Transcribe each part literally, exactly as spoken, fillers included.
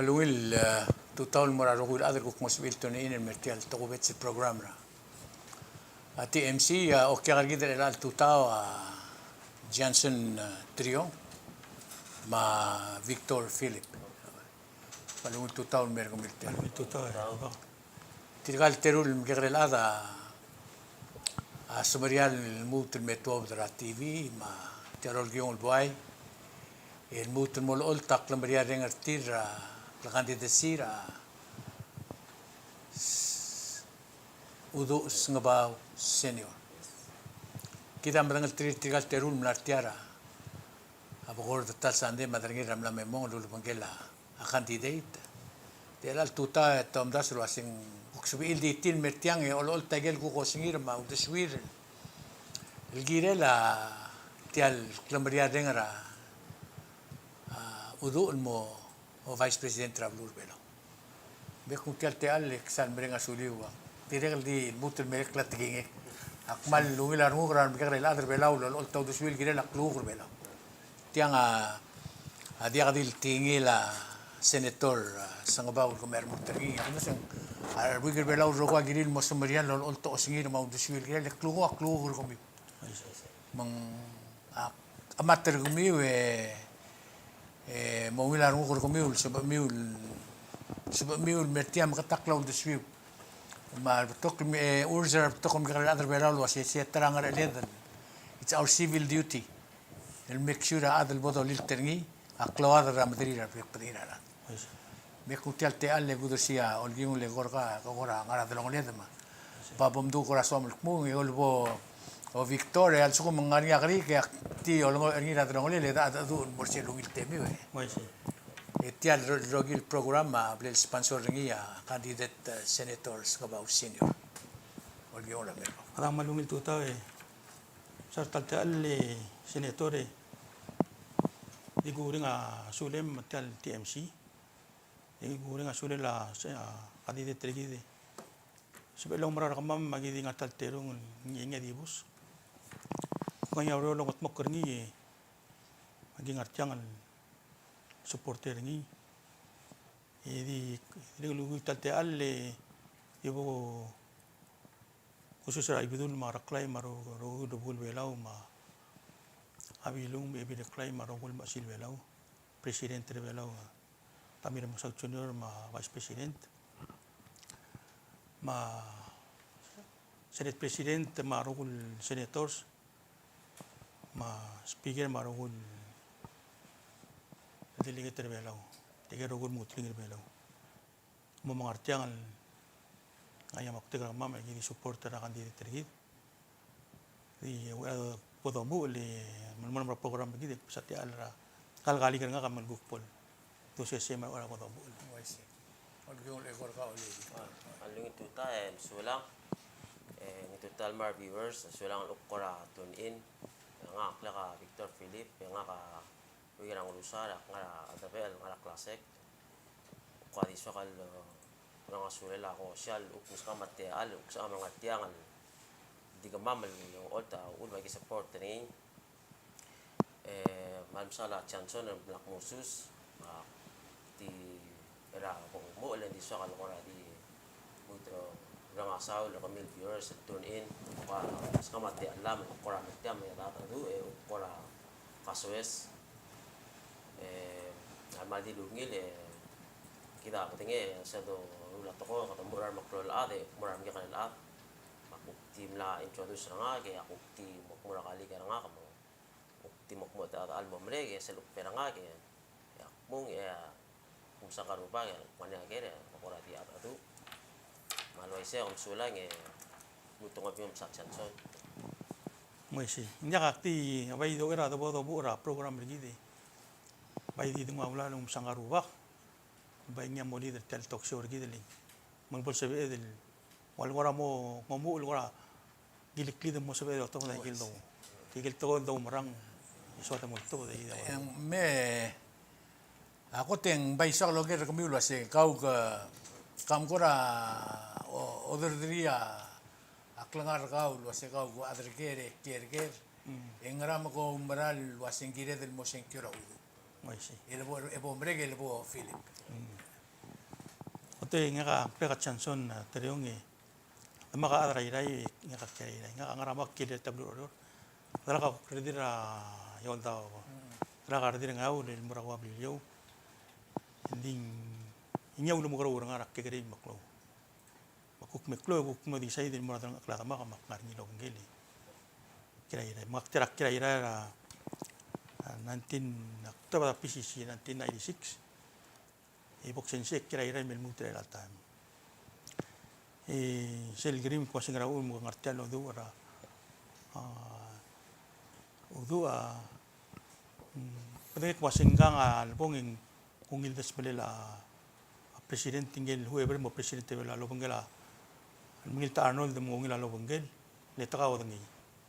Ungil, eh, tutau el mo er a rokui el chad el kuk mo sebechir el tune in el mer tia el tokubets el program er a, a T M C, a okiu er kid er chelecha el tutau a Johnson, eh, Trio me a Victor Philip. Ungil tutau el mer kemiu el teru. Ungil tutau, eh. Tirka el teru el mekekerei el chad a, a semeriar el lmuut el me tuobed er a T V me tia el olkiong el buai, el lmuut el mo olecholt a klemeriareng er tir er a klekandidacy er a Uduch Sengebau Senior. Kid a medengelterir tirka el teru el mla er tia er a a bekord er a ta el sandei me a derengir a mla me mong el ulebengkel a candidate. Tia el tutau e te omdasu el uaseng kuk sebechir el di tir el mer tiang e olecholt a ikel kuk osengir me a uldesuir el kirel a tia el klemeriareng er a, a, Uduch el mo vice president er a beluu er a Belau. Me kung tia el techall e ke sal mereng a suliu a dirrek el di lmuut el merek el tekingek. Ak kmal ungil a renguk er a remekekerei el chad er a Belau el olecholt a uldesuir el kirel a klukuk er a Belau. Tiang a, a diak di le tekingel a Senator, a, Sengebau el kemiu a remurt er ngii. Ak mesa a rebuik er a Belau el rokui a kirir el mo semeriar el olecholt a osengir me a uldesuir el kirel e klukuk a klukuk er kemiu. Me ng, a, a mat er kemiu e, e mo ungil a renguk er kemiu el sebechemiu el, sebechemiu el mer tia me ketakl a uldesuiu. Me a rebetok, e, urs er a rebetok el mekekerei el chad er a Belau el uasei se ta er a ngerecheled el, it's our civil duty el make sure a chad el bo dolilt er ngii a klou a chad er a mederir a rebek el bedengir a rechad. Me kung tia el techall e kudersii a olkiung el eko er kau, ko er a ngar er a delongeled me a bo mdu ko er a soam el kmung e olebo, o Victor, e a lsekum ng ngar er ngii a kerik e ak di olengoch er ngii er a delongelel e de, de, de mo er sel ungil temiu e. E tia el ro-, rokui el program a bla lesponsor er ngii a candidate, e, Senator Sengebau Senior. Olkiung el mer kau. A dang me a ungil tutau e, sel ta el techall e Senator e, di kuureng a sulem me tia el T M C. Di kuureng a sulel a, se, a candidate er kid. Sebechel el oumera er kemam me aki di ngar tia el terung el ngii, ngii a dibus. Ngii a ureor el longedmokl er ngii e aki ngar tiang el supporter er ngii. E di, di lukui tia el techall e di bo kusus er a Ibedul me a Reklai me a ro-, rokui el rubekul Belau me a Bilung me a Ebil Reklai me a rokui el mechesil Belau, President er a Belau, Tommy Remengesau Junior me a Vice President, me a Senate President me a rokui el senators, me a Speaker me a rokui el delegate er a Belau, tirke el rokui el mengutling er a Belau. Mo mengar tiang el ngar er ngii a moktek er kemam el ki di support er a candidate er kid. Di uchei er a bo domuchel e melemolem er a program er kid e kbes a techall er a kalekalik er ngak a me kuk bo el dosesei me a uchei er a bo domuchel. Uaisei. Olkiung el eko er kau, Olkiung. A, a ungil tutau e mesulang. E, ungil tutau el mo er a viewers, mesulang el kuk kora tune in. E ngak a ngklek a Victor Philip, e ngak a Uik er a Ngerusar, ak ngar er a Chedebechel, ngar er a Classic. Ko di soak el, e, mereng a sulel a kuk sel, kuk meskemam a techall, kuk sebecham el ngar tiang el di kemam el olecholt a uchul me aki support er ngii. E, me a lmesang a Johnson el Black Moses, ak di er a kuk mo el di soak el kora di mo er a rengasau el kemiu el viewers el tune in, ko a meskemam a techall me kora me tiang me a ta, ta, tu, e, kora kasoes. E, a kmal di ungil, e, kid a bedengel, e, sel doruul a tekoi, kede mo er a remeklou el chad, e, mo er a remekekerei el chad. Me ak kuk di mla introduce er ngak, e, ak kuk di mo, mo er a kalik er ngak, me kuk di mo, mo er a ta el mo merek, e, sel kuk bo er ngak, e, e, ak kmung, e, a, Kuk msa ka rubak e, ng ua ngii a ker e, ko er a di a, a du. Me a le uaisei e, kom sulang e, lmuut e ng obiong msa Johnson. Uaisei. Ng diak, ak di, bai di uchei er a debo domuchel er a program er kid e, bai di dengua a ulal e ng msa ka rubak. Bai ngii a mo lead er tia el talk show er kid el, me ng bo lsebeched el ua le kora mo, mo omuchel el kora kilekid el mo sebeched el otobed a ikel dou. Ikel tekoi el doumerang, e soad el mo otobed a ikel dou. E ng me, a kot e ng bai soak el oker er kemiu el uase kau ke, kam kora o, oderderii a, a klengar er kau el uase kau ke chad er ker e kiei er ker. Mm. E ngera me ke oumera el uase ng kired el mo sengkio er a udu. Uaisei. E le bo, e bo merek e le bo Philip. Mm. Te ngak a Pek a Johnson, a, Teriong e. Demak a chad er a Irrai, ngak a kiei er a Irrai. Ngak a ngar er a Mekngit er a W Oreor. Delak a kuk redil er a Iouldaob. Delak a redil er a Ngeaur el mo er a ua Beliliou. Ng di ngii a ulemekerreu er ngak er a kekerei el meklou. Me kuk meklou, kuk mo decide el mo er a delengchekl a demak me ak ngar er ngii el obengkel. Kiei er a Irrai. Me ngak tia er a kiei er a Irrai er a, a, nineteen, October a P C C, nineteen ninety-six. E bo kuk sensei e kiei er a Irrai me lmuut er a chelecha el taem. E sel kerim el kmo se ng ngar er a uchul me ke ngar tia el oduch er a, a, oduch a, mm, bedengek el kmo se ngkang a lebong e ng ungil desmellel a, a president ngike el whoever mo president er a Belau el obengkel a, el mengilt a Arnold me ng ungil a lobengkel, le te kaodengei.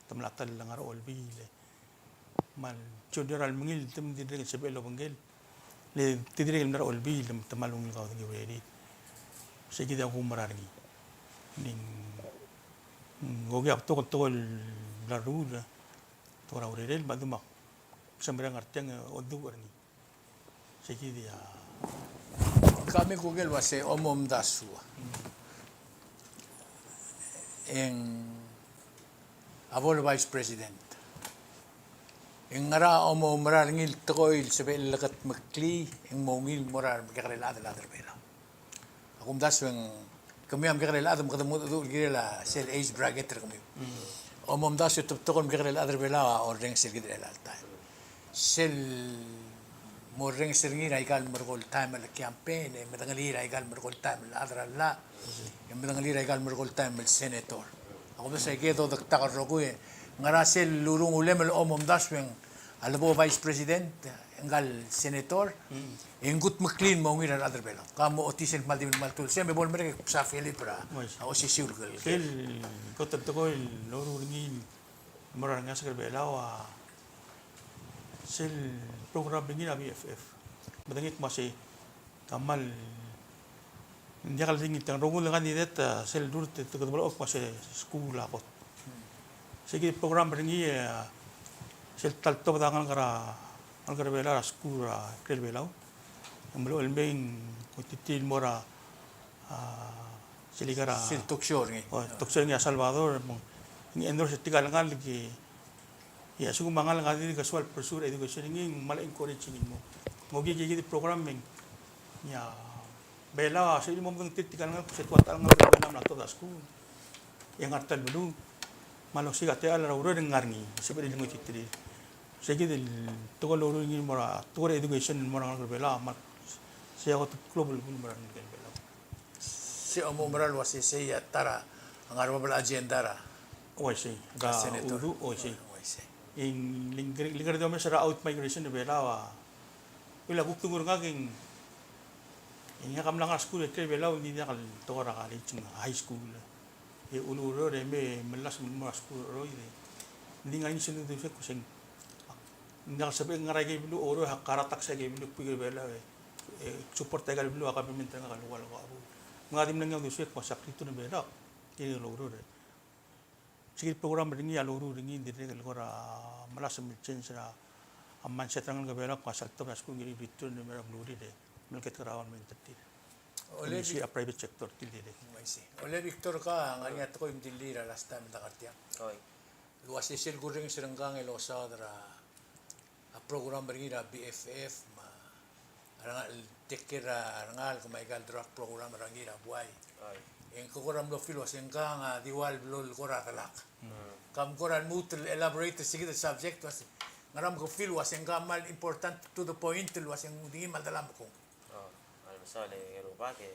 Te mla ta el ngar er a Olbiil e. Me a junior a lemengilt, te dirrek el sebechel el obengkel. Le te dirrek el mla er a Olbiil, te mla ungil kaodengei er a urerir. Sei kid a kuumerang er ngii. Ng, ng okiu a betok el tekoi el mla ruul, tekoi er a urerel, me a demak. Se mera ngar tiang e oduch er ngii. Sei kid a. Kemiu a kuk el uase omomdasu. E ng a bo el vice president. E ng ngera a omoumera er ngii el tekoi el sebechel el lekedmeklii e ng mo ungil el mo er a remekekerei el chad el chad er a Belau. A kumdasu e ng kemiu a mekekerei el chad me kede mo mengedecheduch el kirel a sel age bracket er kemiu. Omomdasu e te betok el mekekerei el chad er a Belau a orrenges er kid er chelecha el taem. Sel mo orrenges er ngii er aika el merekong el taem el campaign, e medengelii er aika el merekong el taem el chad er a llach, e medengelii er aika el merekong el taem el senator. A kumdasu e kede odedak el rokui e ngera sel lurungulem el omomdasu e ng a lebo vice president, ngka el senator, e ng kudmeklii el mo ungil a rechad er a Belau. Ka mo ochotii sel kmal di mle kmal ulsem, me bo lemerek e kbsa Philip er a osisiu el kel. Sel kot el tekoi el loruul er ngii el mo er a rengeasek er a Belau a sel program er ngii er a B F F. Medengei el kmo se Ka kmal, ng diak el di ngii, te ng rokui el candidate, a, sel durt e te kede blechoel el kmo se skuul a kot. Sei kid el program er ngii, a, sel ta el tobed a ngalek er a, ngalek er a Belau er a skuul er a ikrel Belau. Ng blechoel el mei e ng kongtitiil el mo er a, a, sel ikal, sel talk show er ngii. O, talk show er ngii a Salvador, me ng endorse er tirka el ngalek e Ia, a lsekum a ngalek a dirk soal pursue er a education er ngii, ng kmal encourage er ngii el mo. Ng okiu kid el program me ng, ia, Belau a sebechir el mo medengei tirka el ngalek, se tua ta el ngalek er a Belau a mla tobed a skuul. E ngar tia el beluu, me a losiik a techall er a ureor e ng ngar er ngii, sebechir el ngoititerir. Sei kid el tekoi el loruul er ngii el mo er a, tekoi er a education el mo er a ngalek er a Belau, me sei a kot el klou el belkul el mo er a ngalek er a Belau. Se omo mera el uasei sei a ta er a ngar er a bab el agenda er a. Uaisei. Er a senator. Udu, uaisei. Uaisei. Ng, ng, ng, ng di omes er a out migration er a Belau a. Ua kuk dmu er ngak e ng, e ngak a mla ngar er a skuul er a ikrel Belau, ng di diak el tekoi er a college, ng high school. E ulureor e me, melasem el mo er a skuul er a cheroid e. Ng di ngar er ngii sel uldesuek el kmo se ng, ng diak el sebechek el ngar er aike el beluu, oureor e ak kara tax er aike el beluu, kuk er a Belau e. E, support aika el beluu a government er ngak el ua leko a beluu. Me ng di mle ngii a uldesuek el kmo se ak return er a Belau, e, e loureor. Sei kid el program er ngii a loruul er ngii, ng dirrek el kora melasem el change er a mindset er a ngalek er a Belau, el kmo se a ltobed a skuul e ng return er a beluu er tir, e meleketek er a government er tir. Olei, me sei a private sector tir dirrek. Uaisei. Olei Victor, ka ngar er ngii a tekoi el mdilii er a last time el dengar er tiang. Oi. El uasei sel kurrenges er ngkang el osaod er a a program er ngii er a B F F, me a rengal, take care er a rengalek, me aika el drug program er ngii er a buai. Ai. E ng kora mlo feel el uasei ngkang a di ua el blo el kora delak. Mm. Ka mkora lmuut el elaborate er se kid el subject el uasei ngera me ke feel el uasei ngkang a kmal important to the point el uasei ng di ngii me a ledelak me kung. Oh, a le mesaul e rubak e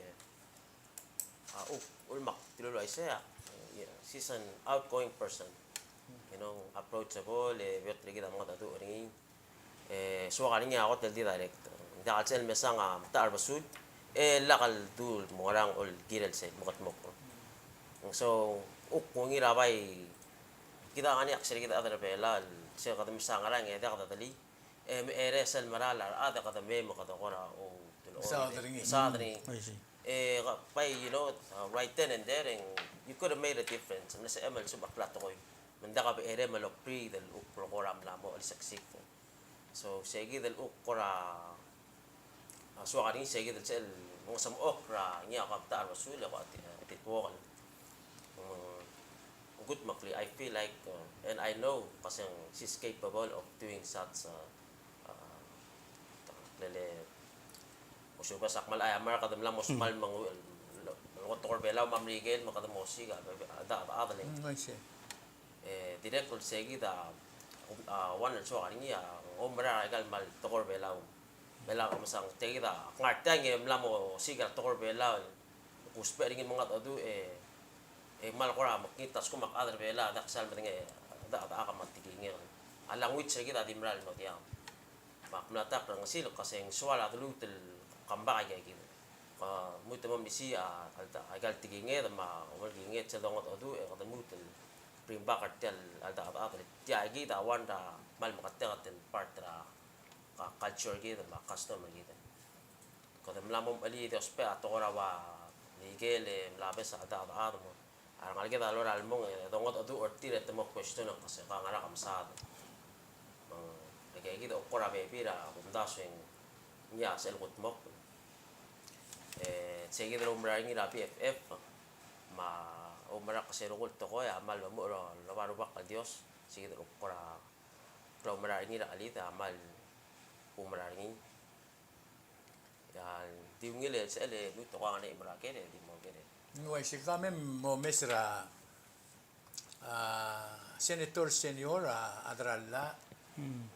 A, uk, ulemak, tilulu aisei, a, she's an outgoing person. You know, approachable, e beot el kid a mengedecheduch er ngii. E, soak er ngii a kot el di direct. Ng diak el sel mesang a metacherbesul, e lak el dul mo ngerang el kirel sel mekedmokl. So, uk, ungil a bai, kid a ngar er ngii a chad er kid a chad er a Belau, sel kede mesang ngerang e diak dedelii. E, me a er sel mera el a rechad e kede mei me kede kora, o, mesaod er ngii. Mesaod er ngii. I see. E, ka, bai, you know, uh, right then and there, and you could have made a difference. Ng sebechem el subak a tekoi. Me ng diak a becherei me lo breathe el uk el kora mla mo el succeed. So, se kid el uk kora, a, soak er ngii se kid el sel ng semechokl er a ngii a kobta er a besul e ko a ti-, titwokl. Mm, ng kudmeklii, I feel like, uh, and I know, kaseng she's capable of doing such, uh, uh, lele, mo subes a kmal aiamar, kede mla mo smal meng, el, el, el tekoi er a Belau me a Merikel, me kede mo osiik a, a, a, a, a, a, Mm, I see. E, dirrek el sei kid a, a, one el soak er ngii a, oumera aika el kmal tekoi er a Belau. Belau, me sang, tia kid a, ngar tiang e mla mo osiik a tekoi er a Belau. Kusbech er ngii el mengedecheduch e, e kmal kora mekngit a lsekum a chad er a Belau a diak sal medengei, a, a, a, a, me a tekingek. A language er kid a di mera el mo diak. Me ak mla ta er a ngesil, kaseng soal a deluut el kambak aika kid. Ke lmuut el mo melisiich a, a, aika el tekinged me a, omelekinged sel dongedecheduch, e kede lmuut el bring back er tia el, a, a, a, tia kid a one er a kmal meketeket el part er a, a, culture kid me a custom er kid. Kede mla mo mechelii e di ousbech a tekoi er a ua Merikel e mla obes a, a, a, a, mo A rengalek e a lorael el mong e dongedecheduch er tir e te mo question el kmo se ka ngar er a kemesad. Me ng, aika kid a kora bebil er a kumdasu e ng ngii a sel kudmokl. E sei kid el oumera er ngii er a B F F, me a oumera el kmo se rokui el tekoi a kmal memuchel el oba Rubak el Dios, sei kid el kora oumera er ngii er a chelid a kmal oumera er ngii. Ia, di ungil e sel, e, lmuut e ko a ngar er a chimo er a ker, e di mo ker. Ng uaisei, ka mei mo mes er a, a, Senator Senior, a, a chad er a llach. Hmm.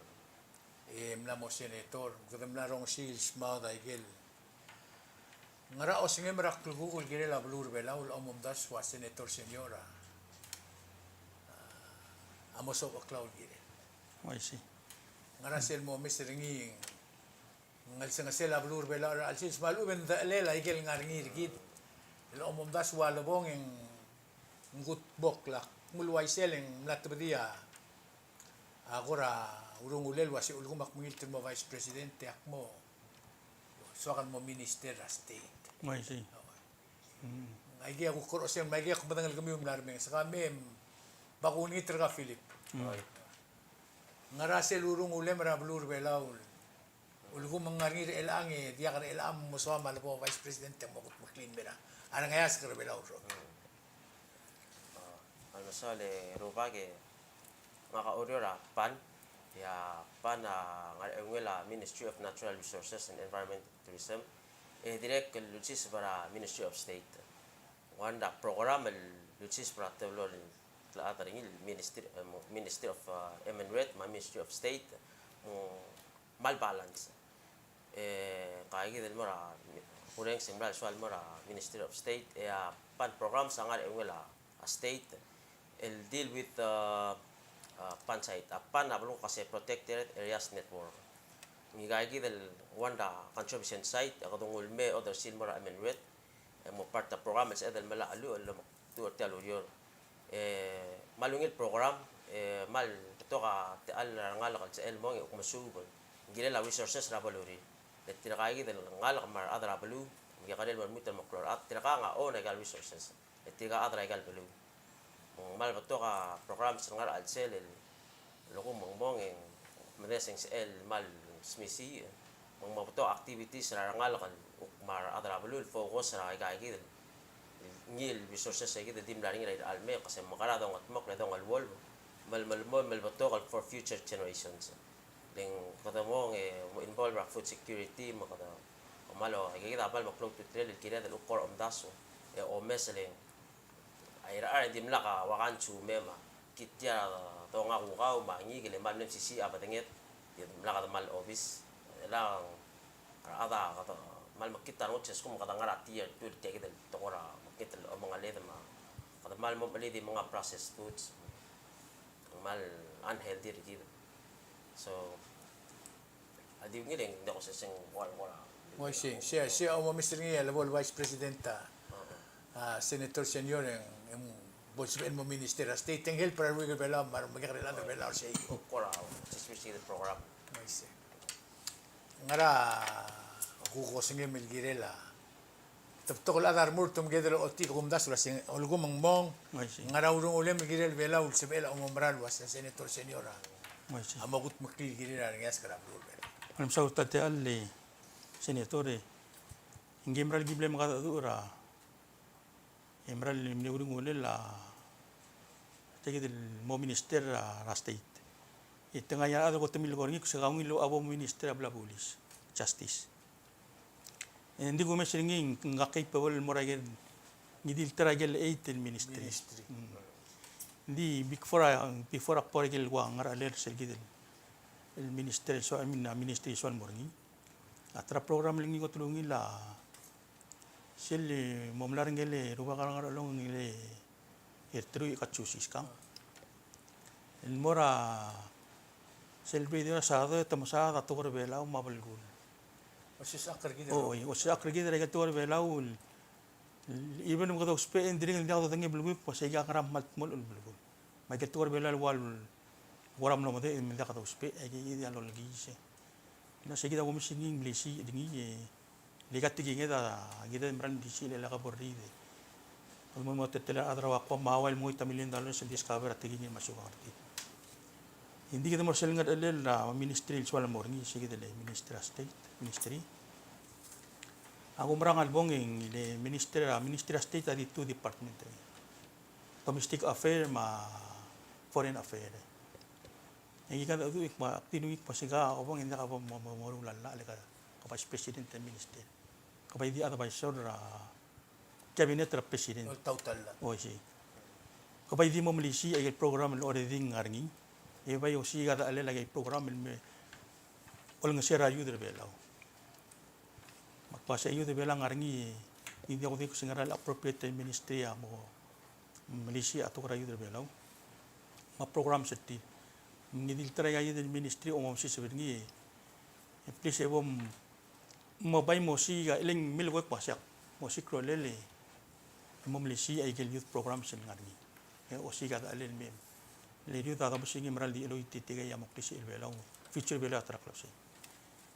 E mla mo senator, kede mla rongesii el smaod a ikel ngera osengem er a klukuk el kirel a beluu er a Belau el omomdasu a Senator Senior a, a, a mo sobecheklau el kirel. Uaisei. Ngera sel mo mes er ngii, ng chelsengesel a beluu er a Belau er a chelsel me a lechub e ng dechelel a ikel ngar er ngii er kid el omomdasu a lebong e ng kudmokl a kmo el uaisei e ng mla tebedii a kora urungulel el uasei a lsekum ak mengilt el mo Vice President e ak mo soak el mo Minister er a State. Uaisei. Aikei a kuk kora osengem, aikei a kuk medengei el kemiu el mla remenges. Ka mei, me ak olengit er kau Philip. Mm. Ngera sel urungulem er a beluu er a Belau el ulekum ng ngar er ngii er chelechang e diak er chelechang me ng soam a lebo Vice President e mo kudmeklii el mei er a rengeasek er a Belau el rokir. Mm. A, a mesaul e Rubak e ngak a oureor er a PAN, e a PAN a ngar er a eungel a Ministry of Natural Resources and Environmental Tourism, e dirrek el ulsiseb er a Ministry of State. Ng ua a program el ulsiseb er a teblo el klechad er ngii el Ministry, eh, Ministry of, eh, MNRET me a Ministry of State, mo kmal balance. E, ngka kid el mo er a, kurrenges e ng mla soal el mo er a Ministry of State, e a PAN programs a ngar er a eungel a state el deal with, uh, uh, PAN site. A PAN a belkul el kmo se Protected Areas Network. Ngika kid el one er a conservation site, e kede nguu el mei e odersii el mo er a MNRET, e mo part er a program el sebeched el melai a chelluchel el mo tuobed er tia el ureor. E, kmal ungil el program, e, kmal betok a techall er a rengalek el sebechel el mong e kuk mesuub el kirel a resources er a belurir. Le tirka kid el ngalek me a rechad er a beluu, me ng kekerei el mo lmuut el mo klou er a rechad, tirka a own aika el resources. E tirka a chad er aika el beluu. Me ng kmal betok a programs el ngar er a chelsel el lsekum ng mong e ng medes e ng sebechel el kmal smisichii, me ng mo betok a activities er a rengalek el kuk me a rechad er a beluu el focus er aika kid el ngii el resources er kid el di mla er ngii er a irechar el mei, el kmo se ng mekera dongedmokl e dongeluolu, me le, me le mo, me le betok el for future generations. Le ng kede mong e mo involve er a food security, me kede kmal, aika kid a kmal meklou a ultutelel el kired el kuk kora omdasu e omes, le ng a irechar e dimlak a ua kansu me, me kid tia a donga kukau me a ngikel e kmal mle mesisiich a bedenged, dimlak a kmal obis. E le ng a rechad a kede kmal mekngit a renguk el sel lsekum kede ngar er a tier two, tia kid el tekoi er a mekngit el omengeled me kede kmal mo mechelii di menga processed foods. Kmal unhealthy er kid. So, a di ungil e ng diak kuk seseng ua el kora. Uaisei, sei, sei a omes er ngii a lebo el Vice President a, a, Senator Senior e ng, e ng bo lsebechel el mo Minister er a State, e ng help er a rokui el Belau me a remekekerei el chad er a Belau er sei. Kora, sesei sei el program. Uaisei. Ngera kuk osengem el kirel a Te betok el chad a remurt me kede lochotii el kumdasu el uasei, ulekum ng mong, I see, ngera urungulem el kirel Belau el sebechel a oumera el uasei a Senator Senior a, I see, a mo kudmeklii el kirel a rengeasek er a beluu er a Belau. Ng mesaul er tia el Senator e. Ngii a mera el ki mle mengedecheduch er a, e mera el mle uriul el a, tia kid el mo minister er a, er a state. E te ngai a rechad el kot el milekoi er ngii, kuk se kau ngii el ua bo mo minister er a bla bulis, justice. E ng di kumes er ngii, ng ka capable el mo er a ikel, ngii di el ta er a ikel eight el ministry. Ministry. Mm. Ng di before a, before a kbo er a ikel ua ngerechelel sel kid el, el minister el soal, I mean, a ministry el soal el mo er ngii. A ta er a program el ngii kot el ungil a sel mo mla er ngii el rubak er a Ngerchelong el e er teruich e katsu siskang. El mo er a celebrate er a Saturday, te mesaod a tekoi er a Belau me a belkul. Osisechakl er kid. Oi, osisechakl er kid er a ikel tekoi er a Belau el, el even me kede ousbech e ng dirrek el diak dodengei a belkul el kmo se ika ngera me kmal dmolech el belkul. Me a ikel tekoi er a Belau el ua, ua er a mlo medechel me ng diak dousbech, e aike kid a lolekiis. Ng sei kid a kumes er ngii, ng melisiich er ngii, e le ika tekinged a kid a mera el melisiich el lak bo leriid. Kede mo, mo teletelel a rechad er a Guam me a ua el mengoit a million dollars el discover a tekinged me a siukang er tir. Ng di kede mo er sel ngerechelel a ministry el soal el mo er ngii, sei kid el minister er a state, ministry. A kumerang a lebong e ng le minister, a ministry er a state a di two department er ngii. Domestic affair me a foreign affair. E ngika a dedu e kmo, ak di ungil kmo se ika a obang e ng diak bo mo, mo, mo meruul a llach le ka, ka vice president el minister. Ka bai di advisor er a cabinet er a president. Oltaut a llach. Oi, sei. Ka bai di mo melisiich a ikel program el already ngar er ngii. E bai osiik a dechelel a ikel program el me olengeseu er a youth er a Belau. Me ak uase a youth er a Belau a ngar er ngii, e ng di ko di kuk se ngera el appropriate ministry a mo melisiich a tekoi er a youth er a Belau me a programs er tir. Me ng di le ta er a youth ministry a mo mesiseb er ngii, e please e bo mo bai mo osiik a, le ng milekoi kmo se ak mo osiik a rolel e mo melisiich a ikel youth programs el ngar er ngii. E osiik a dechelel me, le youth a domes er ngii e mera el di cheluit e tirke a mo klisichel a Belau, future er a Belau a ta er a klebesei.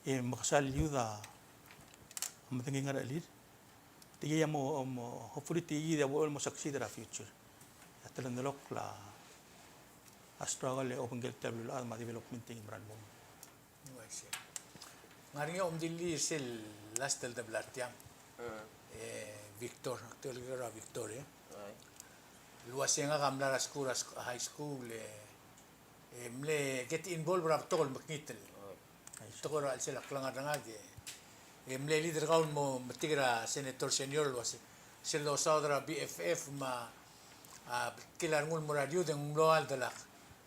E mekesai el youth a medengei a ngerechelir. Tirke a mo, mo, hopefully tirke a bo el mo succeed er a future. A teletelel a struggle e obengkel tia el beluulechad me a development e ng mera el mo. Ng uaisei. Ng ngar er ngii a omdilii er sel last el debla er tiang. Mm. E Victor, ak telkib er a Victor, e. Ai. El uase ngak a mla er a skuul, er a sk-, high school, e e mle get involved er a betok el mekngit el tekoi er a chelsel a klengar er ngak e, e mle lead er kau el mo metik er a Senator Senior el uase sel dosaod er a B F F me a, a, kel a rengul el mo er a youth e ng mlo ua el delak.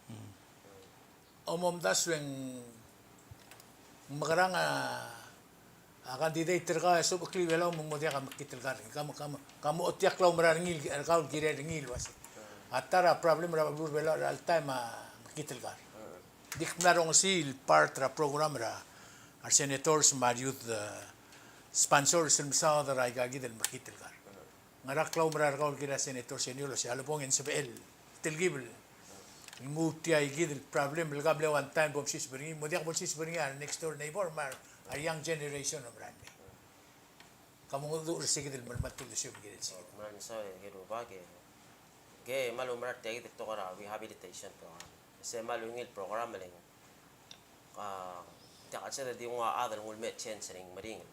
Mm. Omomdasu e ng mekerang a a candidate er kau e sobecheklir a Belau me ng mo diak a mekngit el kar. Ka mo, ka mo, ka mo ochotii a klaumerang er ngii, er kau el kirel er ngii el uase a ta er a problem er a beluu er a Belau er a chelecha el taem a mekngit el kar. Di kuk mla rongesii el part er a program er a, a re senators me a re youth, eh, sponsors el mesaod er aika kid el mekngit el kar. Ngera klaumerang er kau el kirel a Senator Senior el uase a lebong e ng sebechel telkib el nguu tia kid el problem el ka mle one time bo msiseb er ngii, mo diak bo lsiseb er ngii a re next door neighbor me a re young generation el mera el mei. Ka mo mengedecheduch er se kid el merael me a uldesuem el kirel se kid. Merael mesa e ke rubak e, ke kmal oumerang er tia kid el tekoi er a rehabilitation program. Se kmal ungil el program el ng, a, tia kid a chelsel di nguu a chad el nguu el mei change er ngii el meringel.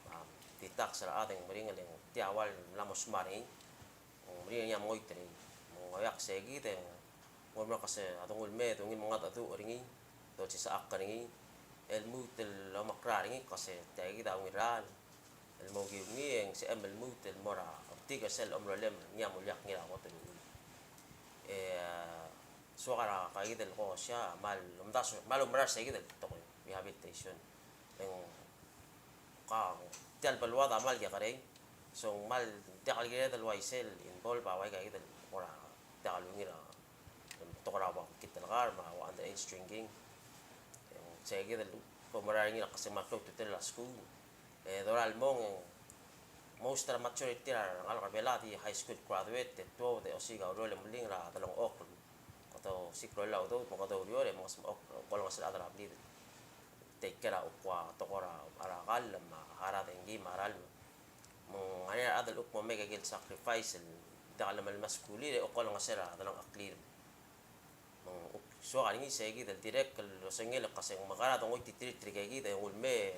A, di tax er a chad el meringel e ng tia ua el mla mo smart er ngii. Ng meringel ngii a mengoit er ngii. Me ng oeak se kid e ng mo mera el kmo se a donguu el mei, donguu el mengedecheduch er ngii, dolsisechakl er ngii, el lmuut el omekrael er ngii el kmo se tia kid a ungil er a el mo kiu ngii e ng sebechem el lmuut el mo er a obtik er sel omerolem er ngii a mo ileakl ngii er a kot el ungil. E, soak er a ika kid el kongosii a kmal omdasu, kmal oumerang er se kid el tekoi rehabilitation. E ng ka tia el beluad a kmal kekerei. So ng kmal diak el kired el uaisei el involve a ua ika kid el kora diak el ungil a tekoi er a ua mekngit el kar me a ua underage drinking. E ng se kid el kmal oumerang er ngii el kmo se ng kmal klou a ultutelel a skuul. E dorael el mong e ng most er a majority er a rengalek er a Belau a di high school graduate e tuobed e osiik a ureor e meling er a delengchokl. Kede osiik a rolel a udoud me kede oureor e mengesmechokl, olengeseu er a chad er a blid. Take care er a kuk ua tekoi er a, er a kall me a rengud e ngii me a ralm. Me ng ngar er ngii a rechad el kuk mo make a ikel sacrifice el diak lemelemolem a skuul e kuk olengeseu er a delengcheklir. Me ng kuk soak er ngii se kid el dirrek el osengel el kmo se ng mekera dongoititerir tirke kid e nguu el mei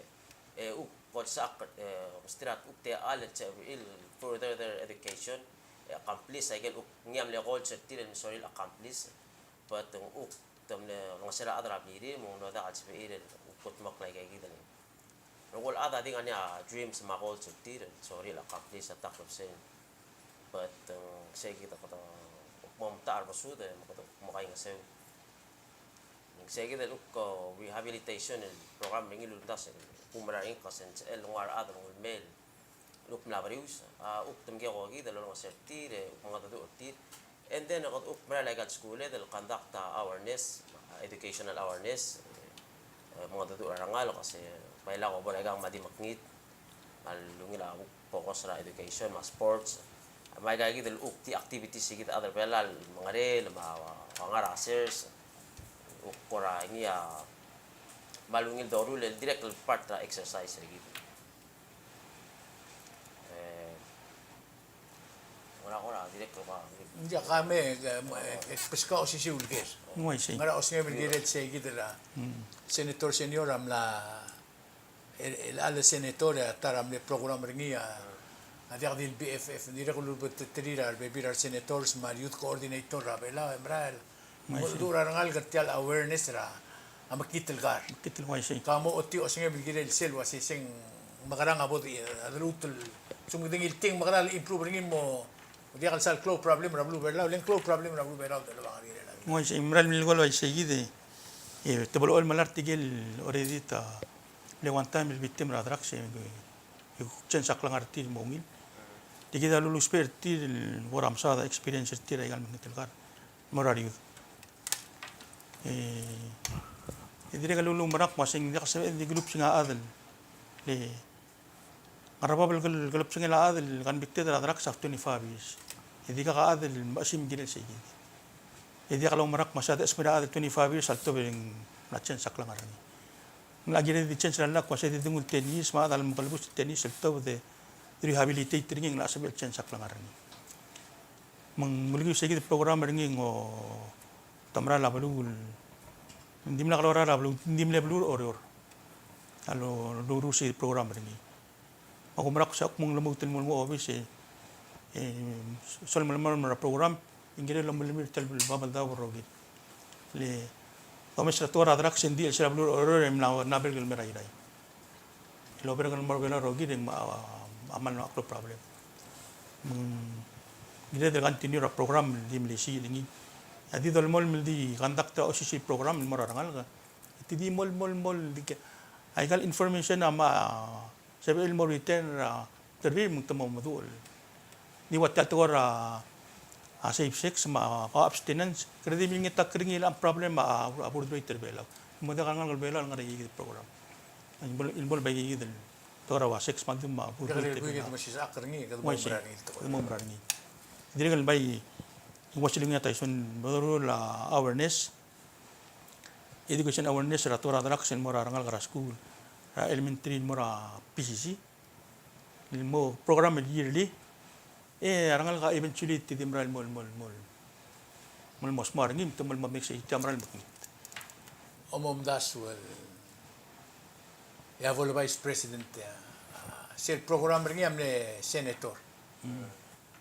e kuk Goals a, e, mesterir a kuk techall el sebechir el further their education, e, accomplish aike el kuk ngii a mle goals er tir el sorir el accomplish. But ng kuk te mle olengeseu er a chad er a blirir, me ng diak el sebechir el kuk kutmokl aika kid el rokui el chad a di ngar er ngii a dreams me a goals er tir el sorir el accomplish a ta el klebesei. But, e, sei kid a kede mo omtechei er a besud, e, me kede mo kaingeseu. Ng sei kid el kuk rehabilitation el program er ngii el uldasu el kuk mera er ngii kese ng sebechel el nguu a rechad el nguu el mei el kuk mla berius, a, kuk te mkekokid el olengeseu er tir, e, kuk mengedecheduch er tir. And then, e, kuk mera el aika el skuul el conduct a awareness, educational awareness, e, mengedecheduch er a rengalek, kese, bai lak bo er aika me a di mekngit, me a lungil a kuk focus er a education, me a sports. Me aika kid el kuk di activities er kid a chad er Belau el mengerel, me a, a ngar er a sers, kuk kora ngii a, me a lungil doruul el dirrek el part er a exercise er kid. E, ngera kora dirrek el kora. Ng diak a me, e, e, e, beskau a osisiu el ker. Ng uaisei. Ngera osengem el kirel sei kid el, mm, Senator Senior a mla, el, el chelecha el senator a ta er a mle program er ngii a, a diak di le B F F, ng dirrek el ulebeterir a rebebil er a resenators me a reYouth Coordinator er a Belau, e merael Mo, uaisei, mengedecheduch er a rengalek er tia el awareness er a mekngit el kar. Mekngit el kar, uaisei. Ka mo ochotii a osengem el kirel sel uasei se ng mekerang a bo di, e, a deluut el, se ng di ngiltii ng mekerang el improve er ngii el mo diak el sal klou el problem er a beluu er a Belau, le ng klou el problem er a beluu er a Belau, te lebo a ngar er ngii. Uaisei, mera el milekoi el uaisei kid e, e, te blechoel el melai er tirke el already te mle one time el victim er a drugs e, e, e change a klengar er tir el mo ungil. Tirke a lulusbech er tir el bo er a mesaod a experience er tir er aika el mekngit el kar. Mo er a youth. E, e dirrek el uluumerang me a se ng diak sebeched el di group sing a chad el, le ngar er a bab el kel-, kelebsengel a chad el convicted er a drugs a twenty-five years. E di kuk a chad el mechesimer el kirel sei kid. E diak loumerang me a se a di chesmerir a chad el twenty-five years a ltobed e ng mla change a klengar er ngii. Ng locha kired el di change er a llach, kmo se di denguu el ten years, me a chad a lemekelebus el ten years el tuobed e rehabilitate er ngii, ng locha sebechel el change a klengar er ngii. Me ng ulekiu sei kid el program er ngii e ng, o, te merael a beluu, ng dimlak lorael a beluu, ng di mle beluu er a Oreor a lo, lorrenges sei kid el program er ngii. Me a kumerang e ak mo lmuut el mo, mo obis e, e, sel melemolem er a program, e ng kirel el omelemolem er tia el bab el daob el rokir. Le domes er a tekoi er a drugs e ng di el sel beluu er a Oreor e mla, mla berk el mei er a Irrai. El oberk el mo er a Belau el rokir e ng, a, a kmal klou el problem. Me ng kirel el continue er a program el di melisiich er ngii. A di dolemolem el di conduct er a osisiu el program el mo er a rengalek. Te di mo, mo, mo, di ke, aika el information a mla sebechel el mo retain er a terebii me te mo meduch el. Di ua tia el tekoi er a, a, safe sex me a, a, abstinence. Kede di milengetakl er ngii el problem a, a, a birth rate er a Belau. Mo diak a rengalek er a Belau el ngar er aika kid el program. El mo, el mo er aika kid el tekoi er a ua sex me a di me a birth rate er a Belau. Kede mo merael er ngii. Kede mo merael er ngii. Dirrek el bai, ng ua se el ngii a Tyson, bo doruul a awareness. Education awareness er a tekoi er a drugs el mo er a rengalek er a skuul, er a elementary el mo er a P C C. El mo program el yearly. E a rengalek a eventually te di merael el mo, mo, mo, mo, mo smart er ngii, me te mo, mo make sure e tia merael el mekngit. Omomdasu el, e a bo le vice president, e a, a, sel program er ngii a mle senator. Mm.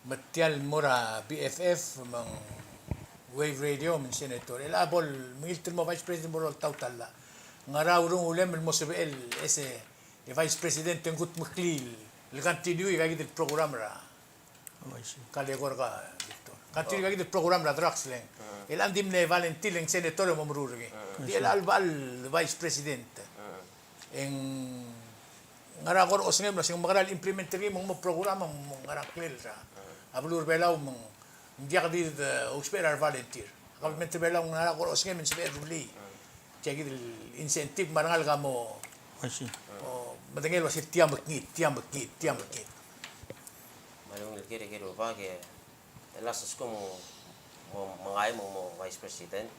Me tia el mo er a B F F, me ng Wave Radio, me ng senator. El a bo lemengilt el mo vice president, bo loltaut a llach. Ngera a urungulem el mo sebechel e se, e vice president e ng kudmeklii el continue aika kid el program er a. Oh, I see. Ka le kora Victor. Continue aika kid el program er a drugs le ng. Ah. El a di mle volunteer le ng senator e mo meruul er ngii. Ah. Di el a lebo el vice president. Ah. E ng ngera kora osengem el se ng mekerang el implement er ngii me ng mo program me ng mo ngar er a ngklel er a beluu er a Belau me ng diak di, e, ousbech er a revolunteer. A kabelment er a Belau ng ngera kora osengem e ng sebechel el rullii tia kid el incentive me a rengalek a mo, I see, o, medengei el uasei tia mekngit, tia mekngit, tia mekngit. Me a ungil ker e ker el oba ke el a sesku mo, mo, mo ngai mo, mo vice president.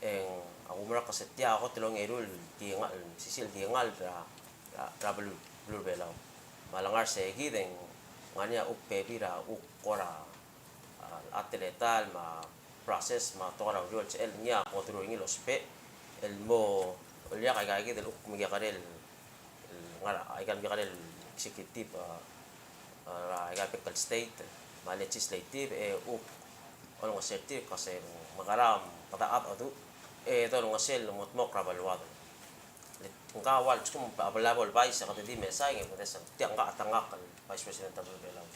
E ng a kumerang e se tia a kot el ongeru el di ngal, sisiich el di ngal er a, er a, er a beluu, beluu er a Belau. Me a lengar er sei kid e ng ngar er ngii a kuk bebil er a kuk kora, a, a teletelel me a process me a tekoi er a ureor el sebechel ngii a kot er ngii el ousbech el mo, el diak aika kid el kuk mekekerei el, el ngar er a, aika el mle kekerei el executive, a, a, aika el bek el state, me a legislative, e kuk olengeseu er tir el kmo se ng mekera me kede a, a, e dolengeseu el mo dmokl er a beluad. Le ngka a ua lsekum a bla bo el vice e kede di mesa e ng, e kede se ng tia ngka a chetengakl el vice president er a beluu er a Belau.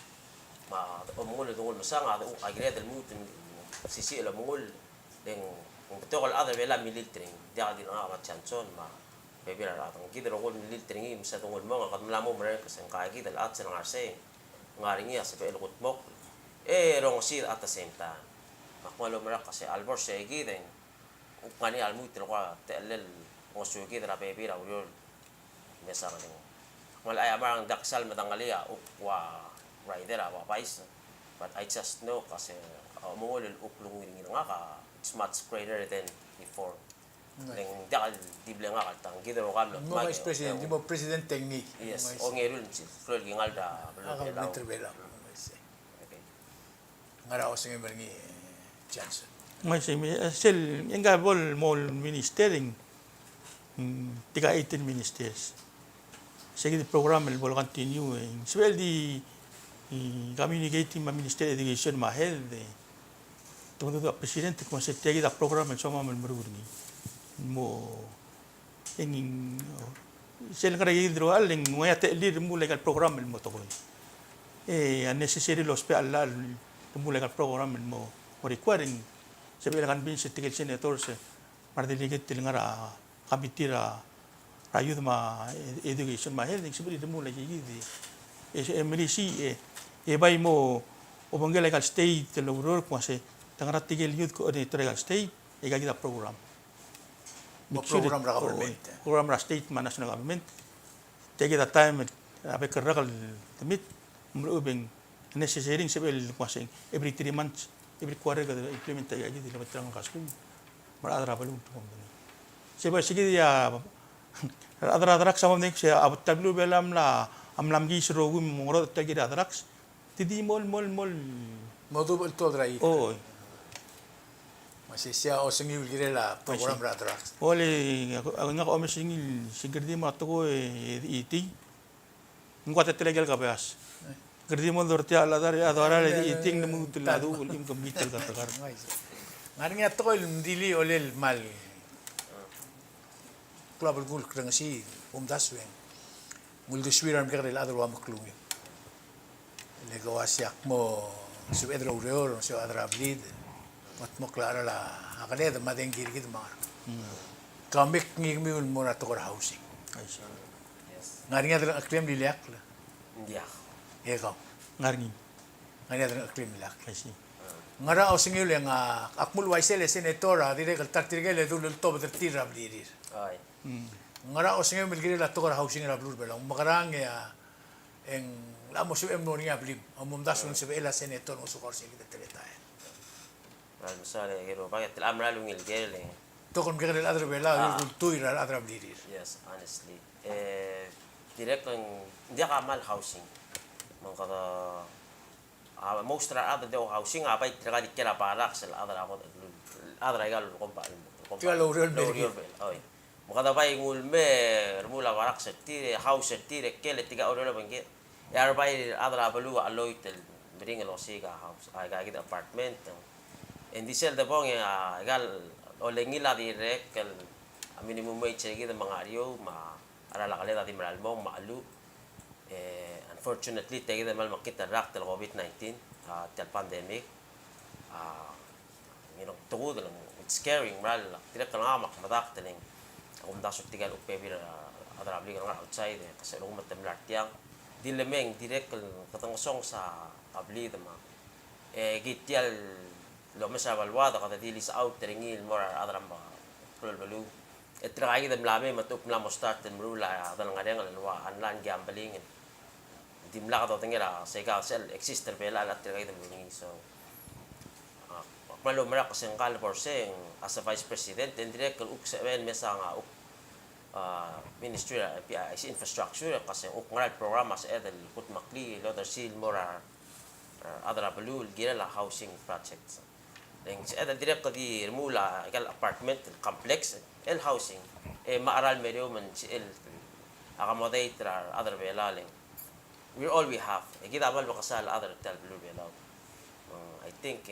Me a omengull, omengull mesang a, a kired el lmuut el sisiich el omengull, e ng betok el chad er a Belau a milililt er ngii, diak di ngak me a Johnson me a bebil er a rechad. Ng kid el rokui el milililt er ngii, me se dongull el mong, e kede mla mo merek el kmo se ngka kid el chad sel ngar sei, ngar er ngii a sebechel el kudmokl e rongesii at the same time. Me ak kmal oumerang el kmo se a lebo er sei kid e ng kuk ngar er ngii a lmuut el kuk a techellel el ngosukid er a bebil er a ureor el mesa. Ng kmal aiamar, ng diak sal medengelii a kuk ua rider a ua vice, but I just know el kmo se a omengull el kuk lungil er ngii er ngak a, it's much greater than before. Ng diak el di ble ngak el tang, kid el rokui el mo vice president, di mo president e ngii. Yes, ongeru el msiklou el kingall er a beluu er a Belau. Okay. Ngera osengem er ngii, e, Johnson? Ng uaisei, me, e, sel, e ngka bo el mo minister e ng, mm, tirka eighteen ministers. Sei kid el program el bo el continue, e ng sebechel di, e, communicating me a Minister Education me a Health, e te mengedecheduch a president el kmo se tia kid a program el soam el meruul er ngii. Mo E ng, sel ngar er a ikeikid el rokui el ng ua ia techellir el remuul aika el program el mo tekoi. E a necessary el ousbech a llach el remuul aika el program el mo, mo require, e ng sebechel el convince er tirke el senators me a redelegate el ngar er a committee er a, er a youth me a education me a health, e ng sebechir el remuul aikeikid. E, e melisiich, e, e bai mo obengkel aika el state el oureor el kmo se te ngar er a tirke el youth coordinator er aika el state, e aika kid a program. Make sure program er a government. Program er a state me a national government. Tia kid a taem a bek el rak el te meet, me lechub e ng necessary, ng sebechel el kmo se ng every three months, every quarter kede implement aika kid el obengterir a ngalek er a skuul me a rechad er a beluu. Sei bai se kid a rechad er a drugs a mo medengei se a ta el beluu er a Belau a mla, a mla mekiis el rokui me ng ngerodech tia kid a drugs. Te di mo, mo, mo. Mo dubech el todra i. Oi. Me sei a osengiu el kirel a program er a drugs. Ole, a, a, ngak a omes er ngii el se ng kired el mo er a tekoi e di chitii. Ng ua teletelel aike el kebeas. Ng kired el mo dorotii a chad er a, a chad er a di chitii e ng lmuut el duubech el chim kemiu el keteketang. Ng ngar er ngii a tekoi el mdilii olel mal klou a belkul el krengesii, omdasu e ng uldesuir a remekekerei el chad el ua meklungiu. Le ke uaisei, ak mo sebeched el oureor, sebeched el chad er a blid, mo dmokl a cheral a keled me a dengki er kid me a ngerang. Kau me ak ngii kemiu el mo er a tekoi er a housing. Ngar er ngii a delengcheklem el ileakl? Ng diak. E kau? Ngar er ngii. Ngar er ngii a delengcheklem el ileakl. Ngera osengiu el, e ngak a kmo el uaisei el senator a dirrek el ta er tirke el dul el tobed er tir er a blirir. Ngera osengiu el kirel a tekoi er a housing er a beluu er a Belau? Ng mekerang e a, e ng locha mo sebechem el mo er ngii a blim, a mo omdasu e ng sebechel a senator el ngosukau er sei kid el teletael. Meral mesaul e Hiroba, e te locha mera el ungil ker el, e, tekoi el mekekerei el chad er a Belau, a, el kultuil er a rechad er a blirir. Yes, honestly. E dirrek el ng diak a kmal housing. Me ng kede, a, most er a rechad el di housing a bai tirka di kiei er a barracks el chad er a bo, el chad er aika el komba, el komba. Tirka el oureor el, oureor el, oi. Me kede bai nguu el mei e remuul a barracks er tir, e house er tir, e kel e tirka oureor el obengked. E a rebai el chad er a beluu a cheloit el meringel el osiik a house, a, aika kid el apartment. E ng di sel debong e a, aika el olengil a dirrek el, a, minimum wage er kid me a ngar er eou, me a, a ralekoi a di mera el mong me a cheluch. E, unfortunately, tia kid a kmal mekngit el rakt el COVID nineteen, a, tia el pandemic. A, you know, tekoi el, it's scary, ng mera el, dirrek el ngak me ak medakt el ng, ak omdasu er tirka el kuk bebil er a, a chad er a blik el ngar er a outside, e kmo se lsekum te mla er tiang, di le mei e ng dirrek el kede ngesonges a blid me a, e, kid tia el omes er a beluad, kede di lease out er ngii el mo er a rechad er a, a, klou el beluu. E tirka kid a mla mei me te kuk mla mo start el meruul a delengerenger el ua online gambling. Dimlak dodengei er a seika sel exist er Belau el tirka kid a meruul er ngii. So, a, ak kmal oumerang el kmo se ngka el bo er sei, as a vice president, e ng dirrek el kuk sebechel el mesa a kuk, a, ministry er a, a, infrastructure, el kmo se kuk ngera el program a sebeched el kudmeklii el odersii el mo er a, a, rechad er a beluu el kirel a housing projects. E ng sebeched el dirrek el di remuul a ikel apartment complex el housing. E me a cheral me er eou me ng sebechel accommodate er a rechad er Belau le we're all we have. E kid a kmal mekesai el chad er tia el beluu er Belau. Mm, I think,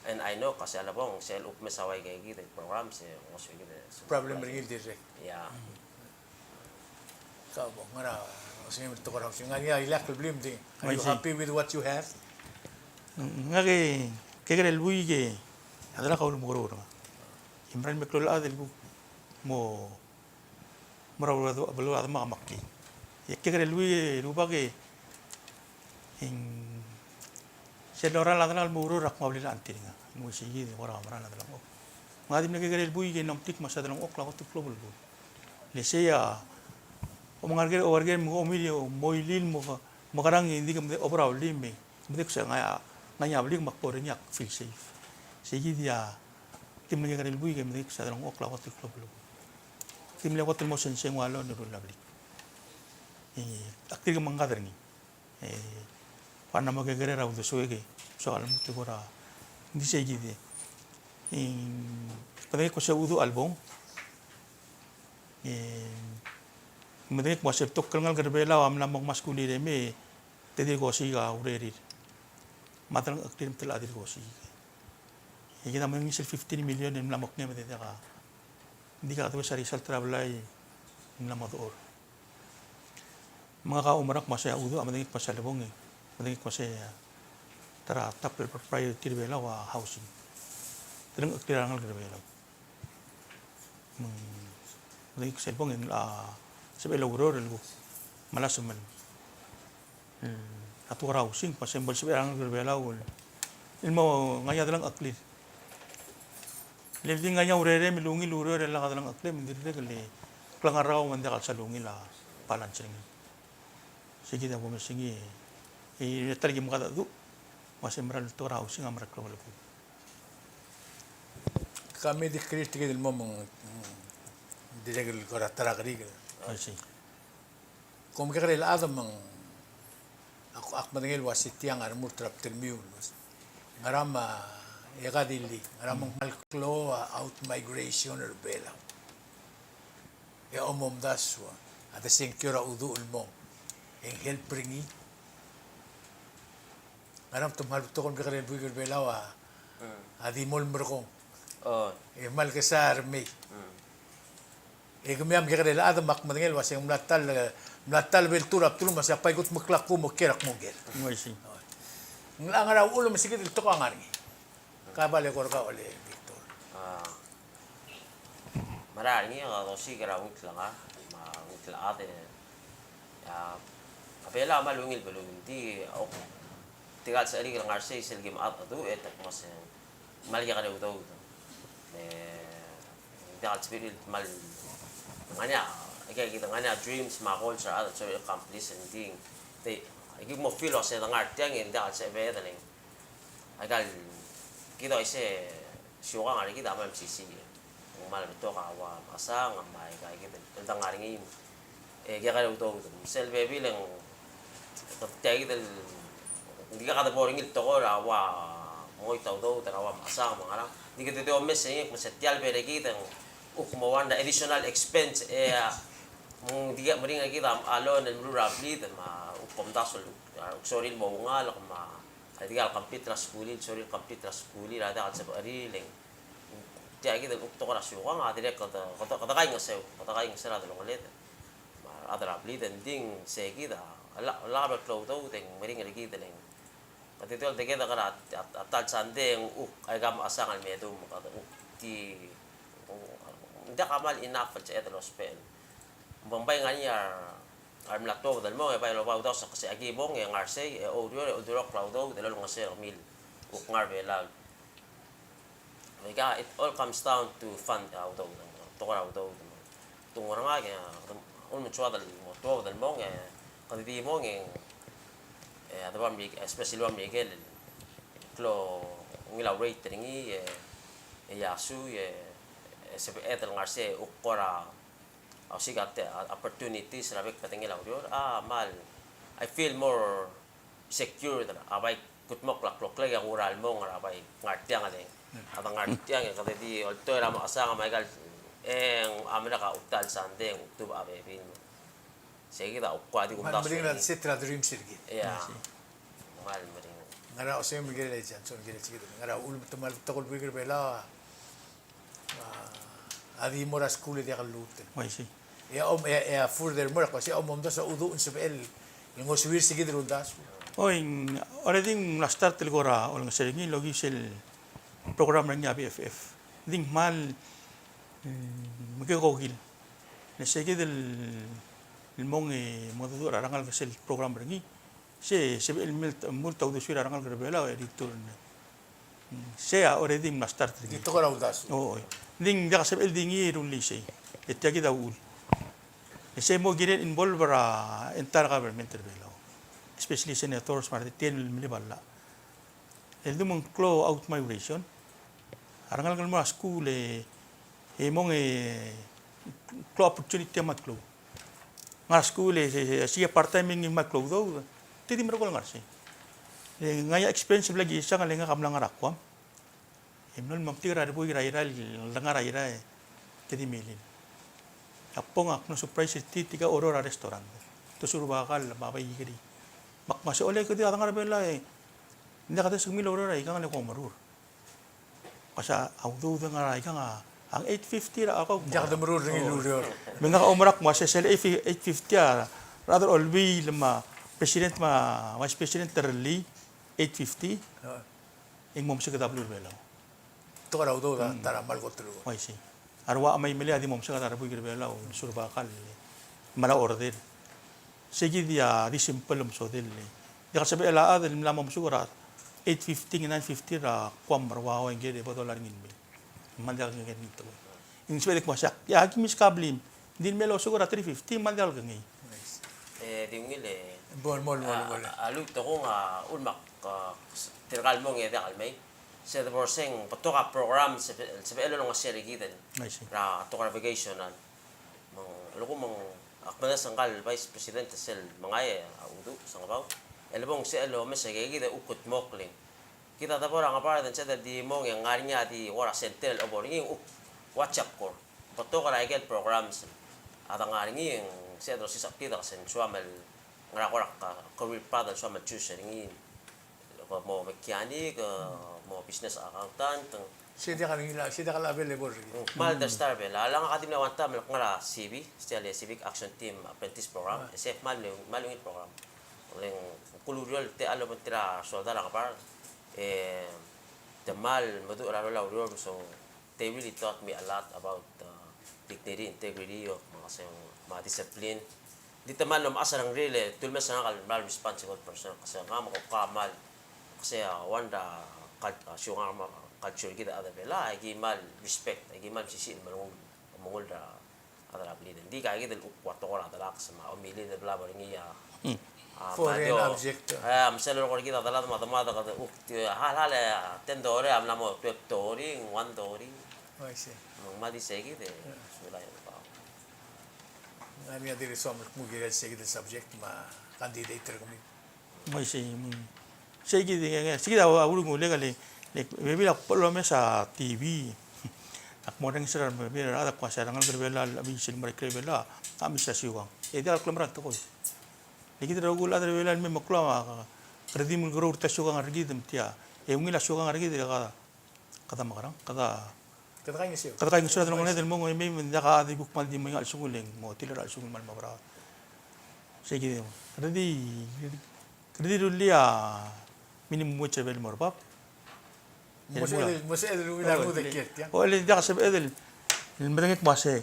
and I know, kmo se a lebong, sel kuk mesa ua ikakid el program, se ng osisiu kid el problem er ngii el dirrek. Yeah. Ka bo, ngera, osengem el tekoi er a housing. Ngar er ngii a ileakl el blim di. Are you happy with what you have? Ngak e, kekerei el buik e, a delak a ulemekerreu er ngak. E merael me klou el chad el kuk mo mo er a beluu, beluu er a demak me a key. E kekerei el buik e rubak e ng sel lorael a delak el mo oureor e ak mo blil a changtir ngak. Ng uaisei kid e kora merael a delengchokl. Ng di mle kekerei el buik e ng omtik me se a delengchokl a kot el klou el belkul. Le sei a, omengar ker, omengar ker me ko omil, mo ilil, mo ka, mekerang e ng di ke mle oberaolii me, me di kuk se ngai a, ngai a blik me ak bo er ngii e ak feel safe. Sei kid a, di mle kekerei el buik e me di kuk se a delengchokl a kot el klou el belkul. Di mle kot el mo sensei ng ua loan el rullii a blik. E ak dirk mengkad er ngii. E, ua ng mo kekerei er a uldesuek e soak a lmuut el kora ng di sei kid e. E, medengei kmo se a uduch a lebong. E, medengei kmo se betok el ngalek er Belau a mla mo ngmasech a skuul er mei, te dirk osiik a urerir. Me a delengcheklir me te locha dirk osiik. E kid a mo er ngii sel fifteen million el mla mo kngem e te diak a Ng di kede uase a result er a blai ng mla mo dechor. Me ngak a oumerang el kmo se a uduch a medengei el kmo se a lebong e, medengei el kmo se a ta er a top el priority er Belau a housing. Delengcheklir a rengalek er Belau. Me ng medengei el kmo se a lebong e ng locha sebechel el oureor el kuk melasem el a tekoi er a housing, me se ng bo lsebechir a rengalek er Belau el mo ngar er ngii a delengcheklir. Le di ngar er ngii a urerem el ungil el ureor e lak a delengcheklir, me ng dirrek el klengar er kau me ng diak el sal ungil a balance er ngii. Sei kid a bo mesa ngii e, e ta el ki mekad a uduch, me se mera el tekoi er a housing a mera el klou el kuk. Ka me di clear tia kid el mo me ng, mm, dirrek el kora ta er a kerik. I see. Kom kekerei el chad me ng, ak, ak medengei el uase tiang a remurt er a bdelmiu. Ngera me, e ka di le, ngera me ng kmal klou a out migration er Belau. E a omomdasu a desengkio er a uduch el mong e ng help er ngii. Ngera me te kmal betok el kekerei el buik er Belau a, a di mo el merekong. E kmal kesai a remei. E kemiu a mekekerei el chad me ak medengei el uase ng mla ta el, mla ta el beltuu er a bdelul me se a bai kutmeklak kmo kiei er a kmo ker. Ng uaisei. Ng locha ngar er a uchul me se kid el tekoi a ngar er ngii. Ka bai le kora kau le Victor. A, mera er ngii a kede osiik er a ungil el ngar, me a ungil el chad e, a, a Belau a kmal ungil beluu, ng di, ok, tirka el secherik el ngar sei sel ki mechad a uduch e te kmo se ng kmal kekerei a udoud. E, ng diak el sebechir el kmal, ngar er ngii a, aika kid, ngar er ngii a dreams me a goals er a chad el sorir el accomplish, ng di, te, aki mo feel el uase de ngar tiang e ng diak el sebeched el Aika el kid a uaisei, siukang a rekid a kmal mesisiich. Ng kmal betok a ua mechesang me aika kid el de ngar er ngii. E kekerei a udoud. Me sel bebil e ng, tia kid el, ng di kede bo er ngii el tekoi er a ua mengoit a udoud er a ua mechesang me a ngerang. Ng di kede di omes e ngii, me se tia el berekid e ng kuk mo ua additional expense e a, me ng di meringel er kid a loan el meruul er a blid me a kuk omdasu el, a, kuk sorir el mo oungalek me a A diak el complete er a skuul, sorir el complete er a skuul, a diak el sebechir el, tia kid el kuk tekoi er a siukang, a dirrek kede, kede, kede kaingeseu, kede kaingeseu er a delongeled. Me a rechad er a blid e ng di sei kid a, a la, a lak bo el klou a udoud e ng meringel er kid el, kede di ua el deked er a, a, a ta el sandei e ng kuk aika mechesang el me dmu, kede kuk di, ng diak a kmal enough el sebeched el ousbech. Ng bai ngar er ngii a re mla tuobed el mong, e bai loba udoud, se aki mong e ngar sei, e oureor, e oldurokl a udoud el olengeseu er kemiu el kuk ngar er Belau. Me aika, it all comes down to fund a udoud, tekoi er a udoud. Te ngar er ngii a, ulemechoad el mo tuobed el mong, e kede di mong, e, e a deba mle, especially a Merikel, el klou a ungil a rate er ngii, e, e iasui, e, e sebeched el ngar sei, e kuk kora a osiik a te, a, opportunities er a bek el bedengel a ureor, a, kmal, I feel more secured er a bai kutmokl a kloklek e a kuk er a lemong er a bai ngar tiang el, a de ngar tiang e kede di oltoir a mechesang me aika el, e ng, a merek a ta el sandei e ng tubech a bebil. Sei kid a kuk a di kumdasu er ngii. Kmal meringel a set er a dreams er kid. Ia. Kmal meringel. Ngera osengem el kirel a Johnson, kirel sei kid. Ngera uchul me te kmal betok el buik er Belau a, a di mo er a skuul e diak el lmuut. Oi, sei. E a om, e a, e a furthermore, a kmo sei a omomdasu a uduch e ng sebechel el ngosuir sei kid el uldasu. Oi, already ng mla start el kora olengeseu er ngii el okiu sel program er ngii a B F F. Ng di ng kmal, mm, mekekokil. Le sei kid el, el mong e mengedecheduch er a rengalek er sel program er ngii. Se, sebechel el mult, mult a uldesuir a rengalek er Belau e di turn. Mm, sei a already ng mla start er ngii. Di tekoi er a uldasu. O, oi. Ng di ng diak sebechel di ngii e rullii sei. E tia kid a uchul. E sei mo kirel involve er a entire government er Belau. Especially senators me a re tia el melib a llach. El di mong klou a out migration. A rengalek el mo er a skuul e, e mong e klou a opportunity a mad klou. Ngar er a skuul e, e, e, sei a part time e ng mad klou a udoud. Te di merekong el ngar sei. E ngai a experience el bla ki sang le ngak a mla ngar er a Guam. E mlo el mo metik er a rebuik er a Irrai, el ngar er a Irrai, e te di milil. A bong ak mlo surprise er tir, tirka oureor er a restaurant. Te suruba kall me a bai ikeri. Me ak kmo sei, ole, kede a dengar er Belau e ng diak desekemiu el oureor er aikang le kom merur. Kmo sei a udoud el ngar er aikang a, a ng eight fifty er a kau. Diak demerur er ngii el ureor. Me ngak a oumerang kmo sei sel eight fifty a rechad er a Olbiil me a president me a vice president a rellii, eight fifty. E ng mo meseked a beluu er Belau. Tekoi er a udoud a ta er a kmal kot el udoud. Oi, sei. A rua a mei melei a di mo meseked a rebuik er Belau, suruba kall, me a order. Sei kid a di simple el omesodel. Diak el sebechel a chad el mla mo mesuk er a eight fifty, nine fifty er a Guam me a rua ua ngii e bo dollar ngii el mei. Me ng diak el ngii el tekoi. Ng sebeched el kmo sei, ia, aki meskablim. Ng di mle osuk er a three fifty, me ng diak el kengei. E di ungil e. Bo, bo, bo, a, bo. A lluut e kung a, ulemak, a, tirka el mong e diak el mei. Se de bo er sei ng betok a program, se, sebechel el olengeseu er kid el. I see. Er a tekoi er a vocational. Me ng, a lsekum ng, ak medes ngka el vice president sel mengai a uduch, Sengebau. El bong sebechel el omes aika kid e kuk kldmokl e ng Kid a debo er a Ngebard e ng sebeched el di mong e ng ngar er ngii a di kora center el obo er ngii e ng uk ua chapter. Betok er aike el programs a de ngar er ngii e ng sebeched el osisechakl er kid a kmo se ng soam el ngar er a kora career path el soam el choose er ngii. Mo mechanic, mo business accountant. Se diak el ngilai, se diak el available er ngii. Kmal di start er a Belau. A lak ngak a di mle one time el kngar er a C B, sel Civic Action Team Apprentice Program. E se kmal mle, kmal ungil program. Le ng kuk uriul el techall el obengterir a soldau er a Ngebard. E te kmal meduch er a rolel a ureor, so they really taught me a lot about, uh, dignity, integrity, o me a discipline. Di te kmal mlo mechas a rengrir e te ulemes er ngak el kmal responsible person. Kmo se ngak me ko kmal, kmo se, uh, one er a cult-, uh, siukang me a culture er kid a chad er a Belau, aki kmal respect, aki kmal mesisiich el melekoi, mengull er a chad er a blid. Ng di aika kid el kuk ua tekoi er a delaks me a omilil el bla bo er ngii a, a, foreign object. E, me sel lolekoi er kid a delad me a demad e kede kuk, e, halal e, ten dollar a mla mo twelve dollar, one dollar. I see. Me ng kmal di sei kid e, sulang e. Ng ngar er ngii a dirk soam el kmo kirel sei kid el subject me a candidate er kemiu. Oi, sei, mm. Sei kid, e, sei kid a, a urungulek a le, le, bebil a kbo lomes a T V. Ak mo orrenges er a bebil er a rechad el kmo se a rengalek er Belau el obis el mo er a ikrel Belau a mesa siukang. E diak el klemerang a tekoi. Le kid el rokui el chad er Belau el me meklou a, a, kede di mle kerreu er tia siukang er kid me tia. E ungil a siukang er kid e kede, kede mekerang, kede Kede kaingeseu. Kede kaingeseu er a delongeled el mong e mei me ng diak a di kuk kmal di mengai a chelsengul e ng mo tilechar a chelsengul me a lemebra. Sei kid. Kede di, kede di rullii a minimum wage er a Belau el mo er bab. Mo sebeched, mo sebeched el ungil a rengud el kiei er tiang. O, le diak sebeched el, el medengei el kmo se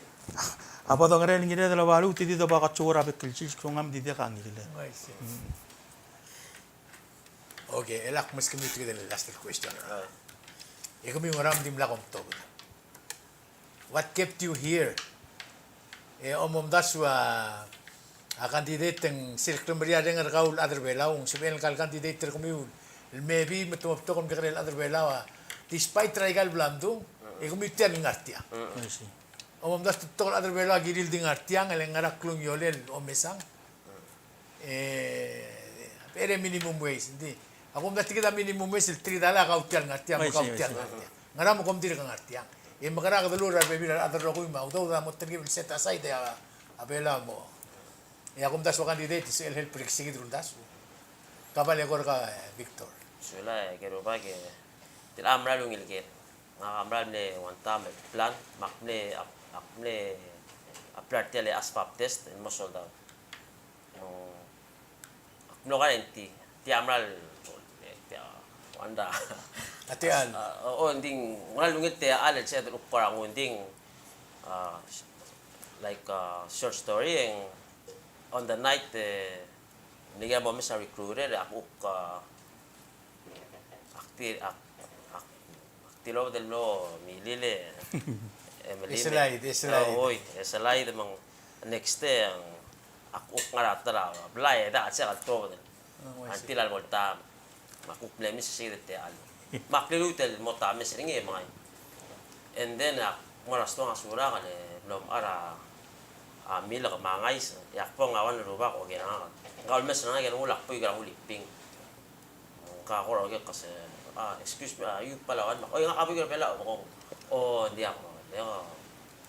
a bo dongerel el ngired el oba luut e di doba kotsuo er a bek el sils, kmo ng di diak a ngilai. I see. Mm. Okay, e lak meskemiu tia kid el last question. E kemiu ngera me dimlak omtobed? What kept you here? E omomdasu a, a candidate e ng sel klemerang e ng ngar er kau el chad er Belau, ng sebechel ngka el candidate er kemiu el maybe me te mo betok el mekekerei el chad er Belau a, despite er aika el bla mdung, e kemiu tia el ngar tiang. I see. Omomdasu a betok el chad er Belau a kirir el di ngar tiang, e le ngera klungiolel el omesang. E, ere minimum wage, ng di. Ak omdasu tia kid a minimum wage el three dollar, kau tia el ngar tiang, me kau tia el ngar tiang. Ngera me kom dirk ngar tiang? E mekerang e kede lmuut er a rebebil er a rechad el rokui me a udoud a mo telkib el set aside a, a Belau mo. E a kumdasu a candidate, sel help er kid er a uldasu. Kabal e kora, e, Victor. Sulang e ke rubak e, tia a mera el ungil ker. Ngak a mera el mle one time el plan, me ak mle, ak, ak mle apply er tia el asbestos test el mo sold out. Ng, ak mlo guarantee, tia a mera el, tia, wanda. A tia el. A, o, o, ng di ng mera el ungil tia el, el sel kora ng di ng, a, like, a, short story, e ng on the night, e, ng di mo mes a recruiter, ak, ak, ak ti, ak, ak, ak tilobed el mlo milil e, e, melil e. E slide, e slide. A, oi, e slide me ng next day, e, ak, ak ngar er a ta er a blai, e, da, a chek el tilobed el. Oh, I see. Until a lebo el taem, me ak kuk mle mes er sei kid el techall. Me ak liluut el mo tames er ngii e mengai. And then, ak mo er a stoang a Surangel e mlo mechar a, a milk me a ngais, e ak bong a one el rubak, oker er ngak. Ngka el mes er ngak e ng ulak buik er a Nguliping. Ngka kora oker el kmo se, a, excuse me, a, you Palauan? Me ak, oi, ngak a buik er a Belau, me kong. O, ng diak, me kong.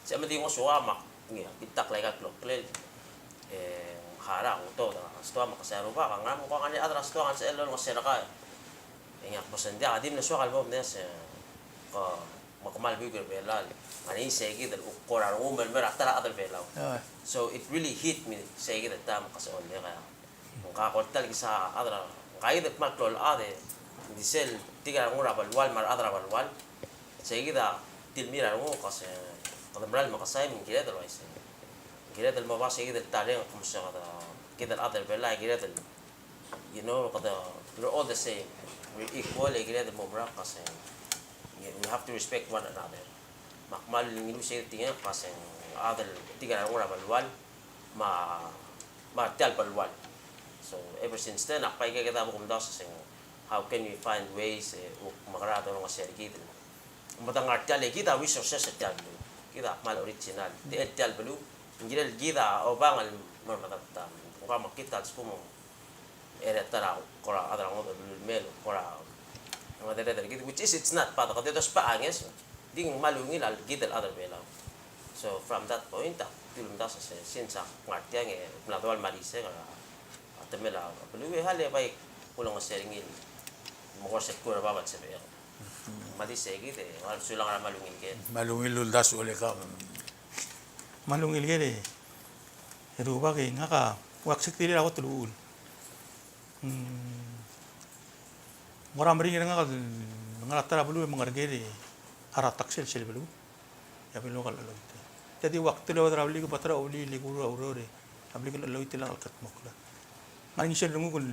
Sei me di ngosuam me ak ngii, ak ditak el aika el kloklel. E, harau a kutobed er a stoang me ak kmo se, a rubak, ng ngar er ngii a chad er a stoang el sebechel el olengeseu er kau? E ngii a kmo se ng diak, a di mle soak el bo mngeseu, ke, me kmal buik er a Belau. Ngar er ngii sei kid el kuk kora rengum el mei er a ta er a chad er a Belau. Ah. So it really hit me sei kid el taem me ak kmo se, o, ng diak a Ngka kora ta el kisa a chad er a, ngka kid el kmal klou el chad e, ng di sel tirke el ngar er a belual me a rechad er a belual. Sei kid a tilmir a renguk, kmo se, kede mera el mekesai me ng kired el uaisei. Ng kired el mo oba sei kid el tareng, kmo se kede, kid el chad er a Belau, kired el, you know, kede, we're all the same. We're equal, e kired el mo merek, kmo se, we have to respect one another. Me ak kmal ngiluu sei kid el tekingek, kmo se, a chad el tirke el ngar er a belual, me a, me a tia el belual. So, ever since then, ak bai kid a bo kumdasu se, how can we find ways, e, kuk mekerang e dolengeseu er kid? Me de ngar tia el kid a resources er tia el beluu. Kid a kmal original. Tia el, tia el beluu, ng kirel kid a obang el mo er a medad el taem. Ng kora mekngit a lsekum e er a ta er a kora chad er a ngodech el beluu el mei el kora ngedereder er kid, which is, it's not bad, kede dousbech a ngeso, ng di ng kmal ungil a kid el chad er a Belau. So from that point, ak di ulemdasu se, since ak ngar tiang e mla doal me a di se, a temel a beluu e hale bai kulengeseu er ngii el mo kora se kora bab el sebechek. Me a di se kid e, kmal sulang er a kmal ungil ker. Kmal ungil el uldasu el ika. Kmal ungil ker e, e rubak e ngak a, ua ak sel tir er a kot el uchul. Mm. Ng kora meringel er ngak el ngar er a ta er a beluu e mengereker e a rechad er a Taksel sel beluu. E a beluu a loit. Tia di ua ak tilobed er a blik, bai ta er a blik el kuruul a ureor e a blik el loit e ng kldmokl. Ngar er ngii sel renguk el,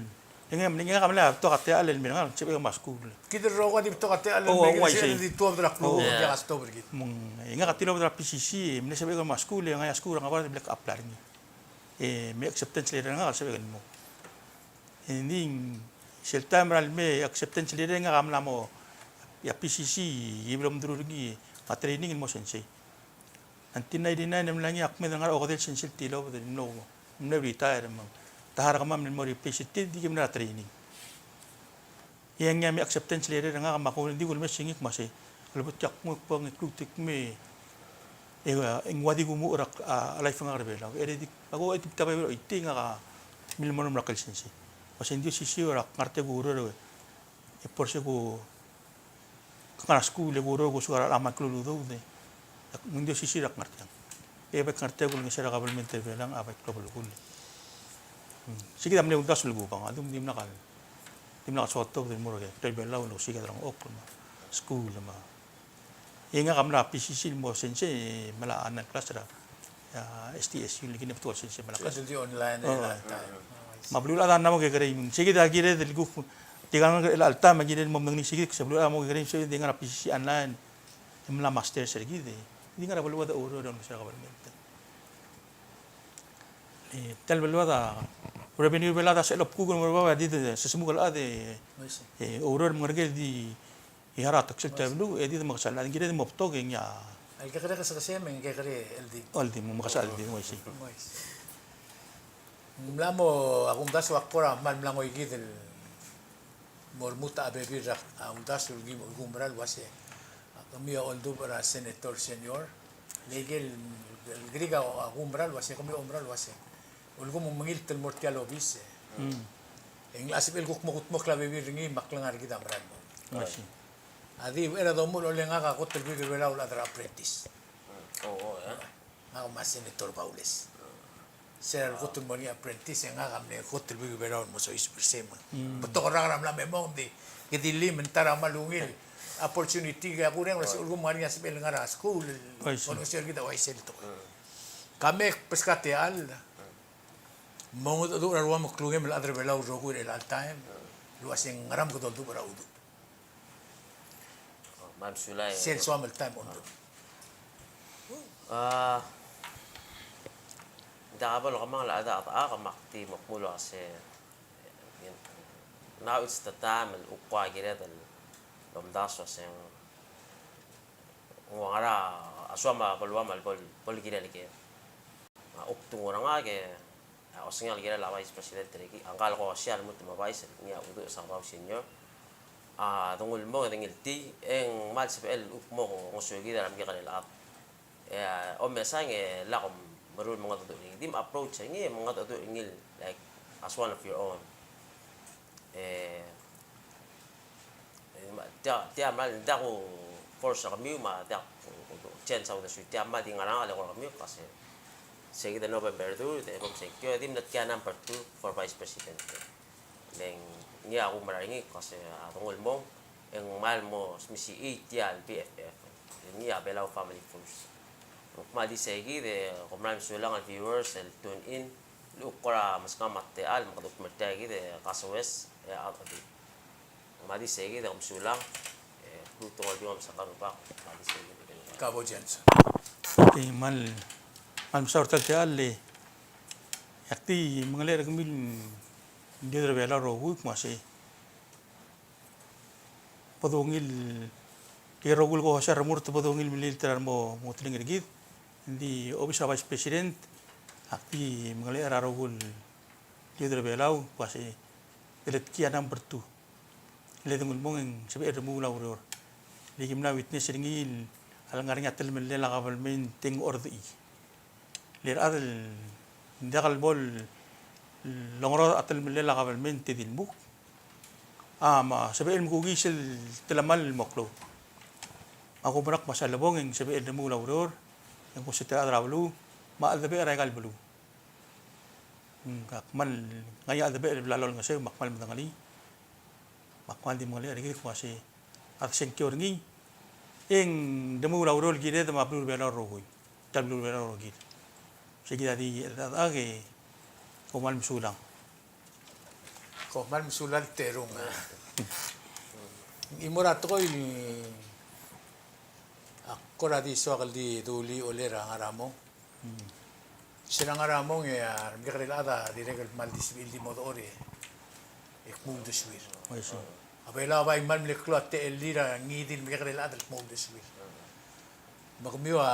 e ngak, e ngak a mle betok a techall el mei er ngak, ng sebechek el mo er a skuul. Kid el rokui a di betok a techall el mei, sel di tuobed er a klukuk, ng diak a stop er kid. Me ng, e ngak a tilobed er a P C C, e mle sebechek el mo er a skuul, e ngai a skuul er a Ngebard e bla kuk apply er ngii. E me acceptance letter er ngak a sebechek el mo. E ng di sel taem er a lemei acceptance letter e ngak a mla mo, e a P C C, e bla mderuul er ngii, me a training el mo sensei. Nineteen ninety-nine e mla ngii a kmeed el ngar er a okedei el sensei el tilobed el mlo, mle retire me te harau kemam el mo replace er tir, di ki mla er a training. E ngii a me acceptance letter er ngak me a kuk di kulemes er ngii el kmo se, a lebo tia kmo ak bo ngii el klou el tekmam e, e ng ua di kumuchel er a, a life er ngak er a Belau. E di, a kuk e di ta bai er a oitii ngak a mle mo er a klel sensei. Me se ng di osisiu er a ngar tia el kuureor e por se ku ngar er a skuul e kuureor e kuusuk er a chelecha me a klou el udoud e ng di osisiu er a ngar tiang. E bai ngar tiang e kulengeseu er a kabelment er a Belau a bai klou a belkul. Hmm. Sei kid a mle uldasu el kuk bang, a di dimlak a, dimlak a soak el tobed el mo er a klou el Belau el osiik a delengchokl me a skuul me a. E ngak a mla P C C el mo sensei, e mla online class er a, a, S T S U, le kine betok el sensei mla class. Sensei online, oh, e online time. Oh, I see. Me a beluulechad a mla mo kekerei, sei kid a kired el kuk, tirka el ngar er chelecha el taem a kired el mo medengei sei kid, kmo se a beluulechad a mo kekerei, sei kid a di ngar er a P C C online. E mla masters er kid e di ngar er a beluad a oureor el olengeseu er a kabelment. E tia el beluad a revenue er a beluad a sebechel el kuk el mo er a bab e di de sesemuk el chad e, e oureor me ngereker e di harau a tax er tia el beluu e di de mekesai el chad, ng kired el mo betok e ngii a. El kekerei a kesekesei me ng kekerei el di. Oh, el di, me mekesai el di, ng uaisei. Ng uaisei. Ng mla mo, a kumdasu a kora kmal mla ngoikid el mo lmuut a bebil er a uldasu el ki, ki oumera el uase, a, kemiu a oldubech er a senator senior, le ikel, el kerik a oumera el uase, kemiu a oumera el uase, Ulekum ng mengilt el mo er tia el obis e. Mm. E ng locha sebechel kuk mo kudmokl a bebil er ngii me a klengar er kid a mera el mo. I see. A di er a domuchel e le ngak a kot el buik er a Belau el chad er a apprentice. Oh, oh, yeah. Ngak me a Senator Baules. Se er a kot el mo er ngii a apprentice e ngak a mle kot el buik er a Belau el mo soiseb er sei me. Mm. Betok el rak er a mla me mong di, kede di lim e ng ta er a kmal ungil opportunity. Ke a kureng el uase ulekum ng ngar er ngii a sebechel el ngar er a skuul el, I see, olengeseu er kid a uaisei el tekoi. Mm. Ka me beskak a techall. Mo mengedecheduch er a rua me a klungem el chad er a Belau el rokui er chelecha el taem el uase ngera me kede oldubech er a udoud. Oh, me a mesulang. Sel soam el taem a udoud. Ah, ng diak bo el kemanget el chad a, a, a, me ak di mo kmo el uase, now it's the time el kuk kired el omdasu el uase ng ua ngera a soam a beluam el bo, bo el kirel ker. A, kuk tungureng a ke, a, osengel a kirel a Vice President er kid, a ngka el ko osiar el lmuut el mo Vice, ngii a Uduch Sengebau Senior. A, dengul mong e dengiltii, e ng kmal sebechel el kuk mo ngosuekid er a mekekerei el chad. E, a, omesang e lak kom meruul el mengedecheduch er ngii. Di mo approach er ngii, e mengedecheduch er ngii, like, as one of your own. E, e, ma, tia, tia kmal, ng diak ku force er kemiu, me a diak ku, ku, ku change a uldesuir. Tia kmal di ngar er ngii a leko er kemiu, ka se, se kid a November two, e bom sengkio, e di mle tia number two for Vice President. Le ng ngii a kumerang er ngii, ka se a dengul mong, e ng kmal mo smisichii tia el B F F. Ngii a Belau Family First. Kmal di se kid, e kom kmal mesulang el viewers el tune in, el kuk kora meskemam a techall, me kede kuk mer tia kid, e kasoes, e a, a, me di se kid, e kom mesulang, e, kuk tengol di kom sa karubak, me di se kid, e. Ka bo Johnson. Di kmal, kmal mesaul er tia el techall, e, ak di mengelechel er kemiu el, el Belau el rokui, me se. Bo dongil, tirke el rokui el ko osiar el remurt, bo dongil melilt er a remo, mo telengir er kid. Ng di obis er a Vice President, ak di mengelechel er a rokui el youth er a Belau, el uase, teletkii a number two. Le dengul mong e ng sebechel el remuul a ureor. Le ki mla witness er ngii a lengar er ngii a telemellel a government e ng ordechii. Le rechad el ng diak el bo longerodech a telemellel a government e di lmuk. A, me a sebechel el mekukii sel telemall el mo klou. Me a kumerang me a salebong e ng sebechel el remuul a ureor, e ng kuk se tia el chad er a beluu, me a cheldebechel er aika el beluu. Ng kmal, ngii a cheldebechel el bla lolengeseu, me ak kmal medengelii. Me ak kmal di mengelechel er kid el uase a de sengkio er ngii, e ng demuul a ureor el kired me a beluu er a Belau el rokui. Tia el beluu er a Belau el rokir. Se kid a di, a, a, ke, kom kmal mesulang. Kom kmal mesulang el terung, a. Ng mo er a tekoi, ak kora di soak el di dulii a olel a ngar er a mong. Mm. Se er a ngar er a mong e a remekekerei el chad a dirrek el kmal di sebechir el di mo dechor e kmo uldesuir. Oi, so. A Belau a bai kmal mle klou a techellir a ngii di el mekekerei el chad el kmo uldesuir. Me kemiu a,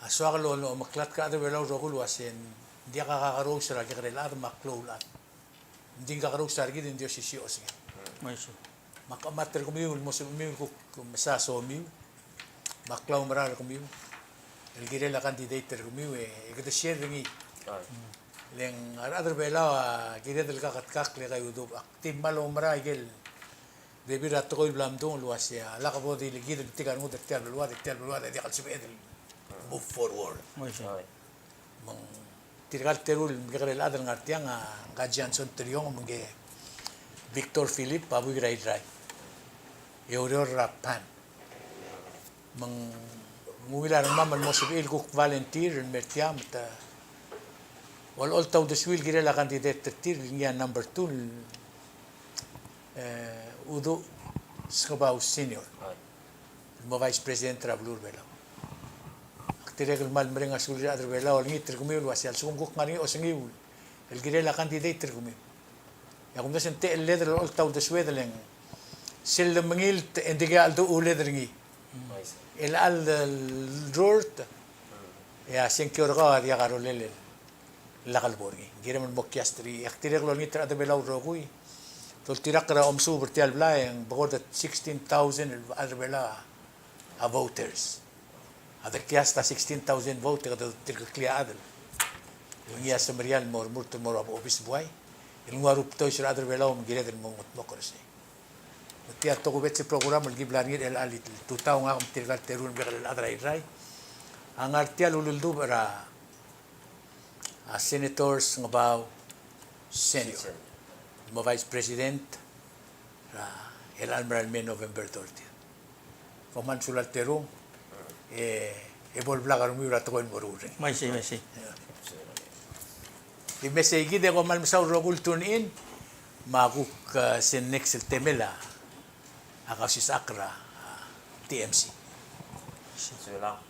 a soak el omeklatk er a chad er a Belau el rokui el uase ng diak a kakerous er a kekerei el chad me a klou el chad. Ng di kakerous er kid e ng di osisiu a osengel. Oi, so. Me ak chemat er kemiu el mo sebechemiu el kuk mesa somiu me a klaumerang er kemiu el kirel a candidate er kemiu e, e kede share er ngii. Ai. Le ng a rechad er a Belau a kired el kaketkakl e kaududech. Ak di kmal oumera ikel bebil er a tekoi el bla mdung el uase a lak bo di le kid el metik a rengud er tia el beluad, e tia el beluad a diak el sebeched el move forward. Oi, so. Ai. Me ng tirka el teru el mekekerei el chad el ngar tiang a ngka Johnson Teriong, me ngke Victor Philip, a buik er a Irrai. E oureor er a PAN. Me ng ungil a rengmam el mo sebechir el kuk volunteer el mer tiang me te olecholt a uldesuir el kirel a candidate er tir el ngii a number two el, e, Uduch Sengebau Senior. Ai. El mo Vice President er a beluu er a Belau. Ak dirrek el kmal mereng a sulir a rechad er a Belau a olengit er kemiu el uase a lsekum kuk ngar er ngii a osengiu el kirel a candidate er kemiu, e a kumdasu e ng techelled el olecholt a uldesued e le ng sel lemengilt e ng dikea cheldecheduch el ngii. El chelecha el rurt, e a sengkio er kau a diak a rolel el lak el bo er ngii. Ng kirem el mo cast er ngii. E ak dirrek el olengit er a rechad er a Belau el rokui el oltirakl er a omesuub er tia el blai e ng bekord sixteen thousand el chad er a Belau a voters. A de cast a sixteen thousand vote e kede dirk klii a chad el ngii a semeriar el mo remurt el mo er a obis buai el nguu a rubdois er a chad er a Belau me ng kired el mo mengedmokl er sei. Me tia tokubets el program el ki bla er ngii er chelecha el tutau, ngak me tirka el teru el bek el chad er a Irrai a ngar tia el uldubech er a, a Senator Sengebau Senior, me Vice President er a chelecha el mera el mei November thirtieth. Kom kmal mesulang el teru, e, e bo el blak a rengmiu er a tekoi el mo er urreng. Maisei, maisei. Di mesei kid e kom kmal mesaul el rokui el tune in, me a kuk, e, sel next el temel a Kausisechakl er a, a, T M C. Sulang.